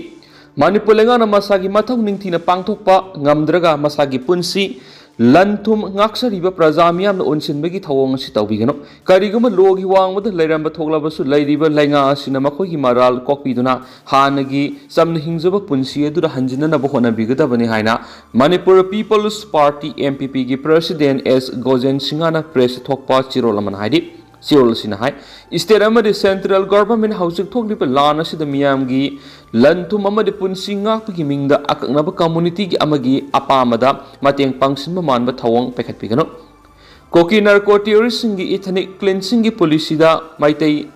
ꯃꯅꯤꯄꯨꯔ ꯂꯩꯉꯥꯛꯅ ꯃꯁꯥꯒꯤ ꯃꯊꯧ ꯅꯤꯡꯊꯤꯅ ꯄꯥꯡꯊꯣꯛꯄ ꯉꯝꯗ꯭ꯔꯒ ꯃꯁꯥꯒꯤ ꯄꯨꯟꯁꯤ ꯂꯟ ꯊꯨꯝ ꯉꯥꯛꯆꯔꯤꯕ ꯄ꯭ꯔꯖꯥ ꯃꯤꯌꯥꯝꯅ ꯑꯣꯟꯁꯤꯟꯕꯒꯤ ꯊꯧꯑꯣꯡ ꯑꯁꯤ ꯇꯧꯕꯤꯒꯅꯨ꯫ ꯀꯔꯤꯒꯨꯝꯕ ꯂꯣꯒꯤ ꯋꯥꯡꯃꯗ ꯂꯩꯔꯝꯕ ꯊꯣꯛꯂꯕꯁꯨ, ꯂꯩꯔꯤꯕ ꯂꯩꯉꯥꯛ ꯑꯁꯤꯅ ꯃꯈꯣꯏꯒꯤ ꯃꯔꯥꯜ ꯀꯣꯛꯄꯤꯗꯨꯅ ꯍꯥꯟꯅꯒꯤ ꯆꯝꯅ ꯍꯤꯡꯖꯕ ꯄꯨꯟꯁꯤ ꯑꯗꯨꯗ ꯍꯟꯖꯤꯟꯅꯅꯕ ꯍꯣꯠꯅꯕꯤꯒꯗꯕꯅꯤ ꯍꯥꯏꯅ Manipur peoples party, M P P, ꯒꯤ ꯄ꯭ꯔꯁꯤꯗꯦꯟ ꯑꯦꯁ ꯒꯣꯖꯦꯟ ꯁꯤꯡꯍꯅ ꯄ꯭ꯔꯦꯁꯇ ꯊꯣꯛꯄ ꯆꯦꯔꯣꯜ ꯑꯃꯅ ꯍꯥꯏꯔꯤ꯫ ꯆꯦꯔꯣꯜ ꯑꯁꯤꯅ ꯍꯥꯏ, ꯁ꯭ꯇꯦꯠ ꯑꯃꯗꯤ ꯁꯦꯟꯇ꯭ꯔꯦꯜ ꯒꯚꯔꯟꯃꯦꯟꯠ ꯍꯧꯖꯤꯛ ꯊꯣꯛꯂꯤꯕ ꯂꯥꯟ ꯑꯁꯤꯗ ꯃꯤꯌꯥꯝꯒꯤ ꯂꯟ ꯊꯨꯝ ꯑꯃꯗꯤ ꯄꯨꯟꯁꯤ ꯉꯥꯛꯄꯒꯤ ꯃꯤꯡꯗ ꯑꯀꯛꯅꯕ ꯀꯝꯃꯨꯅꯤꯇꯤꯒꯤ ꯑꯃꯒꯤ ꯑꯄꯥꯝꯕꯗ ꯃꯇꯦꯡ ꯄꯥꯡꯁꯤꯟꯕ ꯃꯥꯟꯕ ꯊꯧꯑꯣꯡ ꯄꯥꯏꯈꯠꯄꯤꯒꯅꯨ꯫ ꯀꯨꯀꯤ ꯅꯥꯔꯀꯣ ꯇꯦꯔꯣꯔꯤꯁꯁꯤꯡꯒꯤ ꯏꯊꯅꯤꯛ ꯀ꯭ꯂꯤꯟꯁꯤꯡꯒꯤ ꯄꯣꯂꯤꯁꯤꯗ ꯃꯩꯇꯩ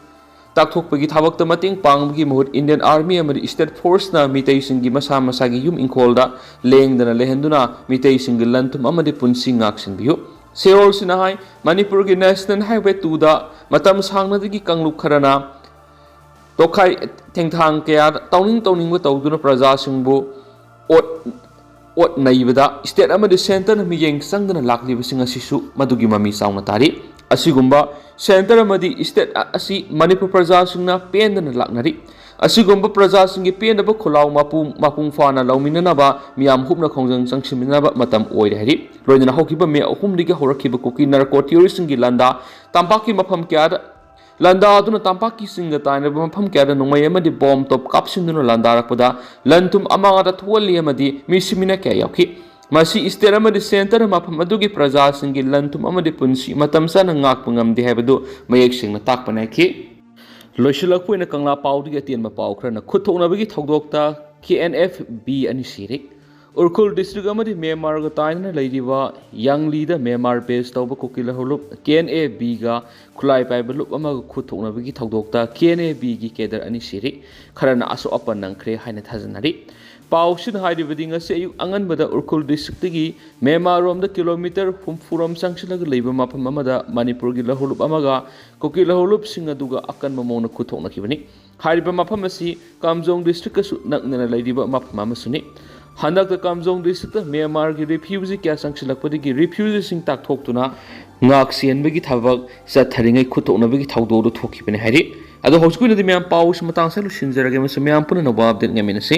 ꯇꯥꯛꯊꯣꯛꯄꯒꯤ ꯊꯕꯛꯇ ꯃꯇꯦꯡ ꯄꯥꯡꯕꯒꯤ ꯃꯍꯨꯠ ꯏꯟꯗꯤꯌꯟ ꯑꯥꯔꯃꯤ ꯑꯃꯗꯤ ꯁ꯭ꯇꯦꯠ ꯐꯣꯔꯁꯅ ꯃꯤꯇꯩꯁꯤꯡꯒꯤ ꯃꯁꯥ ꯃꯁꯥꯒꯤ ꯌꯨꯝ ꯏꯪꯈꯣꯜꯗ ꯂꯦꯡꯗꯅ ꯂꯩꯍꯟꯗꯨꯅ ꯃꯤꯇꯩꯁꯤꯡꯒꯤ ꯂꯟ ꯊꯨꯝ ꯑꯃꯗꯤ ꯄꯨꯟꯁꯤ ꯉꯥꯛꯁꯤꯟꯕꯤꯌꯨ꯫ ꯆꯦꯔꯣꯜꯁꯤꯅ ꯍꯥꯏ, ꯃꯅꯤꯄꯨꯔꯒꯤ ꯅꯦꯁꯅꯦꯜ ꯍꯥꯏꯋꯦ ꯇꯨꯗ ꯃꯇꯝ ꯁꯥꯡꯅꯗꯒꯤ ꯀꯥꯡꯂꯨꯞ ꯈꯔꯅ ꯇꯣꯈꯥꯏ ꯊꯦꯡꯊꯥꯡ ꯀꯌꯥꯗ ꯇꯧꯅꯤꯡ ꯇꯧꯅꯤꯡꯕ ꯇꯧꯗꯨꯅ ꯄ꯭ꯔꯖꯥꯁꯤꯡꯕꯨ ꯑꯣꯠ ꯑꯣꯠ ꯅꯩꯕꯗ ꯁ꯭ꯇꯦꯠ ꯑꯃꯗꯤ ꯁꯦꯟꯇꯔꯅ ꯃꯤꯠꯌꯦꯡ ꯆꯪꯗꯅ ꯂꯥꯛꯂꯤꯕꯁꯤꯡ ꯑꯁꯤꯁꯨ ꯃꯗꯨꯒꯤ ꯃꯃꯤ ꯆꯥꯎꯅ ꯇꯥꯔꯤ꯫ ꯑꯁꯤꯒꯨꯝꯕ ꯁꯦꯟꯇꯔ ꯑꯃꯗꯤ ꯁ꯭ꯇꯦꯠ ꯑꯁꯤ ꯃꯅꯤꯄꯨꯔ ꯄ꯭ꯔꯖꯥꯁꯤꯡꯅ ꯄꯦꯟꯗꯅ ꯂꯥꯛꯅꯔꯤ꯫ ꯑꯁꯤꯒꯨꯝꯕ ꯄ꯭ꯔꯖꯥꯁꯤꯡꯒꯤ ꯄꯦꯟꯗꯕ ꯈꯨꯜꯂꯥꯎ ꯃꯄꯨ-, ꯃꯄꯨꯡ ꯐꯥꯅ ꯂꯧꯃꯤꯟꯅꯅꯕ ꯃꯤꯌꯥꯝ ꯍꯨꯞꯅ ꯈꯣꯡꯖꯪ ꯆꯪꯁꯤꯟꯃꯤꯟꯅꯕ ꯃꯇꯝ ꯑꯣꯏꯔꯦ ꯍꯥꯏꯔꯤ꯫ ꯂꯣꯏꯅꯅ ꯍꯧꯈꯤꯕ ꯃꯦ ꯑꯍꯨꯝꯗꯒꯤ ꯍꯧꯔꯛꯈꯤꯕ ꯀꯨꯀꯤ ꯅꯥꯔꯀꯣ ꯇꯦꯔꯣꯔꯤꯁꯁꯤꯡꯒꯤ ꯂꯥꯟꯗꯥ ꯇꯝꯄꯥꯛꯀꯤ ꯃꯐꯝ ꯀꯌꯥꯗ ꯂꯥꯟꯗꯥꯗꯨꯅ ꯇꯝꯄꯥꯛꯀꯤ ꯆꯤꯡꯒ ꯇꯥꯏꯅꯕ ꯃꯐꯝ ꯀꯌꯥꯗ ꯅꯣꯡꯃꯩ ꯑꯃꯗꯤ ꯕꯣꯝ ꯇꯣꯞ ꯀꯥꯞꯁꯤꯟꯗꯨꯅ ꯂꯥꯟꯗꯥꯔꯛꯄꯗ ꯂꯟ ꯊꯨꯝ ꯑꯃꯥꯡ ꯑꯇꯥ ꯊꯣꯛꯍꯜꯂꯤ ꯑꯃꯗꯤ ꯃꯤ ꯁꯤꯃꯤꯅ ꯀꯌꯥ ꯌꯥꯎꯈꯤ꯫ ꯃꯁꯤ ꯁ꯭ꯇꯦꯠ ꯑꯃꯗꯤ ꯁꯦꯟꯇꯔ ꯃꯐꯝ ꯑꯗꯨꯒꯤ ꯄ꯭ꯔꯖꯥꯁꯤꯡꯒꯤ ꯂꯟ ꯊꯨꯝ ꯑꯃꯗꯤ ꯄꯨꯟꯁꯤ ꯃꯇꯝ ꯆꯥꯅ ꯉꯥꯛꯄ ꯉꯝꯗꯦ ꯍꯥꯏꯕꯗꯨ ꯃꯌꯦꯛ ꯁꯦꯡꯅ ꯇꯥꯛꯄ ꯅꯥꯏꯈꯤ꯫ ꯂꯣꯏꯁꯤꯜꯂꯛꯄ ꯑꯣꯏꯅ ꯀꯪꯂꯥ ꯄꯥꯎꯗꯒꯤ ꯑꯇꯦꯟꯕ ꯄꯥꯎ ꯈꯔꯅ ꯈꯨꯠ ꯊꯣꯛꯅꯕꯒꯤ ꯊꯧꯗꯣꯛꯇ K N F B ꯑꯅꯤ ꯁꯤꯔꯦ꯫ ꯎꯈ꯭ꯔꯨꯜ ꯗꯤꯁꯇ꯭ꯔꯤꯛ ꯑꯃꯗꯤ ꯃ꯭ꯌꯥꯟꯃꯥꯔꯒ ꯇꯥꯏꯅꯅ ꯂꯩꯔꯤꯕ ꯌꯥꯡꯂꯤꯗ ꯃ꯭ꯌꯥꯟꯃꯥꯔ ꯕꯦꯁ ꯇꯧꯕ ꯀꯨꯀꯤ ꯂꯍꯧꯂꯨꯞ K N A Bꯒ ꯈꯨꯠꯂꯥꯏ ꯄꯥꯏꯕ ꯂꯨꯞ ꯑꯃꯒ ꯈꯨꯠ ꯊꯣꯛꯅꯕꯒꯤ ꯊꯧꯗꯣꯛꯇ K N A Bꯒꯤ ꯀꯦꯗꯔ ꯑꯅꯤ ꯁꯤꯔꯤ, ꯈꯔꯅ ꯑꯁꯣꯛ ꯑꯄꯟ ꯅꯪꯈ꯭ꯔꯦ ꯍꯥꯏꯅ ꯊꯥꯖꯅꯔꯤ꯫ ꯄꯥꯎꯁꯤꯅ ꯍꯥꯏꯔꯤꯕꯗꯤ, ꯉꯁꯤ ꯑꯌꯨꯛ ꯑꯉꯟꯕꯗ ꯎꯈ꯭ꯔꯨꯜ ꯗꯤꯁꯇ꯭ꯔꯤꯛꯇꯒꯤ ꯃ꯭ꯌꯥꯟꯃꯥꯔꯔꯣꯝꯗ ꯀꯤꯂꯣꯃꯤꯇꯔ ꯍꯨꯝꯐꯨ ꯔꯣꯝ ꯆꯪꯁꯤꯜꯂꯒ ꯂꯩꯕ ꯃꯐꯝ ꯑꯃꯗ ꯃꯅꯤꯄꯨꯔꯒꯤ ꯂꯍꯧꯂꯨꯞ ꯑꯃꯒ ꯀꯨꯀꯤ ꯂꯍꯧꯂꯨꯞꯁꯤꯡ ꯑꯗꯨꯒ ꯑꯀꯟꯕ ꯃꯑꯣꯡꯗ ꯈꯨꯠ ꯊꯣꯛꯅꯈꯤꯕꯅꯤ꯫ ꯍꯥꯏꯔꯤꯕ ꯃꯐꯝ ꯑꯁꯤ ꯀꯥꯝꯖꯣꯡ ꯗꯤꯁꯇ꯭ꯔꯤꯛꯀꯁꯨ ꯅꯛꯅꯅ ꯂꯩꯔꯤꯕ ꯃꯐꯝ ꯑꯃꯁꯨꯅꯤ꯫ ꯍꯟꯗꯛꯇ ꯀꯥꯝꯖꯣꯡ ꯗꯤꯁꯇ꯭ꯔꯤꯛꯇ ꯃ꯭ꯌꯥꯟꯃꯥꯔꯒꯤ ꯔꯤꯐ꯭ꯌꯨꯖꯤ ꯀꯌꯥ ꯆꯪꯁꯤꯜꯂꯛꯄꯗꯒꯤ ꯔꯤꯐ꯭ꯌꯨꯖꯤꯁꯤꯡ ꯇꯥꯛꯊꯣꯛꯇꯨꯅ ꯉꯥꯛ ꯁꯦꯟꯕꯒꯤ ꯊꯕꯛ ꯆꯠꯊꯔꯤꯉꯩ ꯈꯨꯠ ꯊꯣꯛꯅꯕꯒꯤ ꯊꯧꯗꯣꯛ ꯑꯗꯨ ꯊꯣꯛꯈꯤꯕꯅꯤ ꯍꯥꯏꯔꯤ꯫ ꯑꯗꯣ ꯍꯧꯖꯤꯛꯀꯤ ꯑꯣꯏꯅꯗꯤ ꯃꯌꯥꯝ ꯄꯥꯎꯁꯤ ꯃꯇꯥꯡꯁꯤꯗ ꯂꯣꯏꯁꯤꯟꯖꯔꯒꯦ꯫ ꯃꯁꯤ ꯃꯌꯥꯝ ꯄꯨꯟꯅ ꯑꯅꯧꯕ ꯑꯞꯗꯦꯠ ꯉꯥꯏꯃꯤꯟꯅꯁꯤ꯫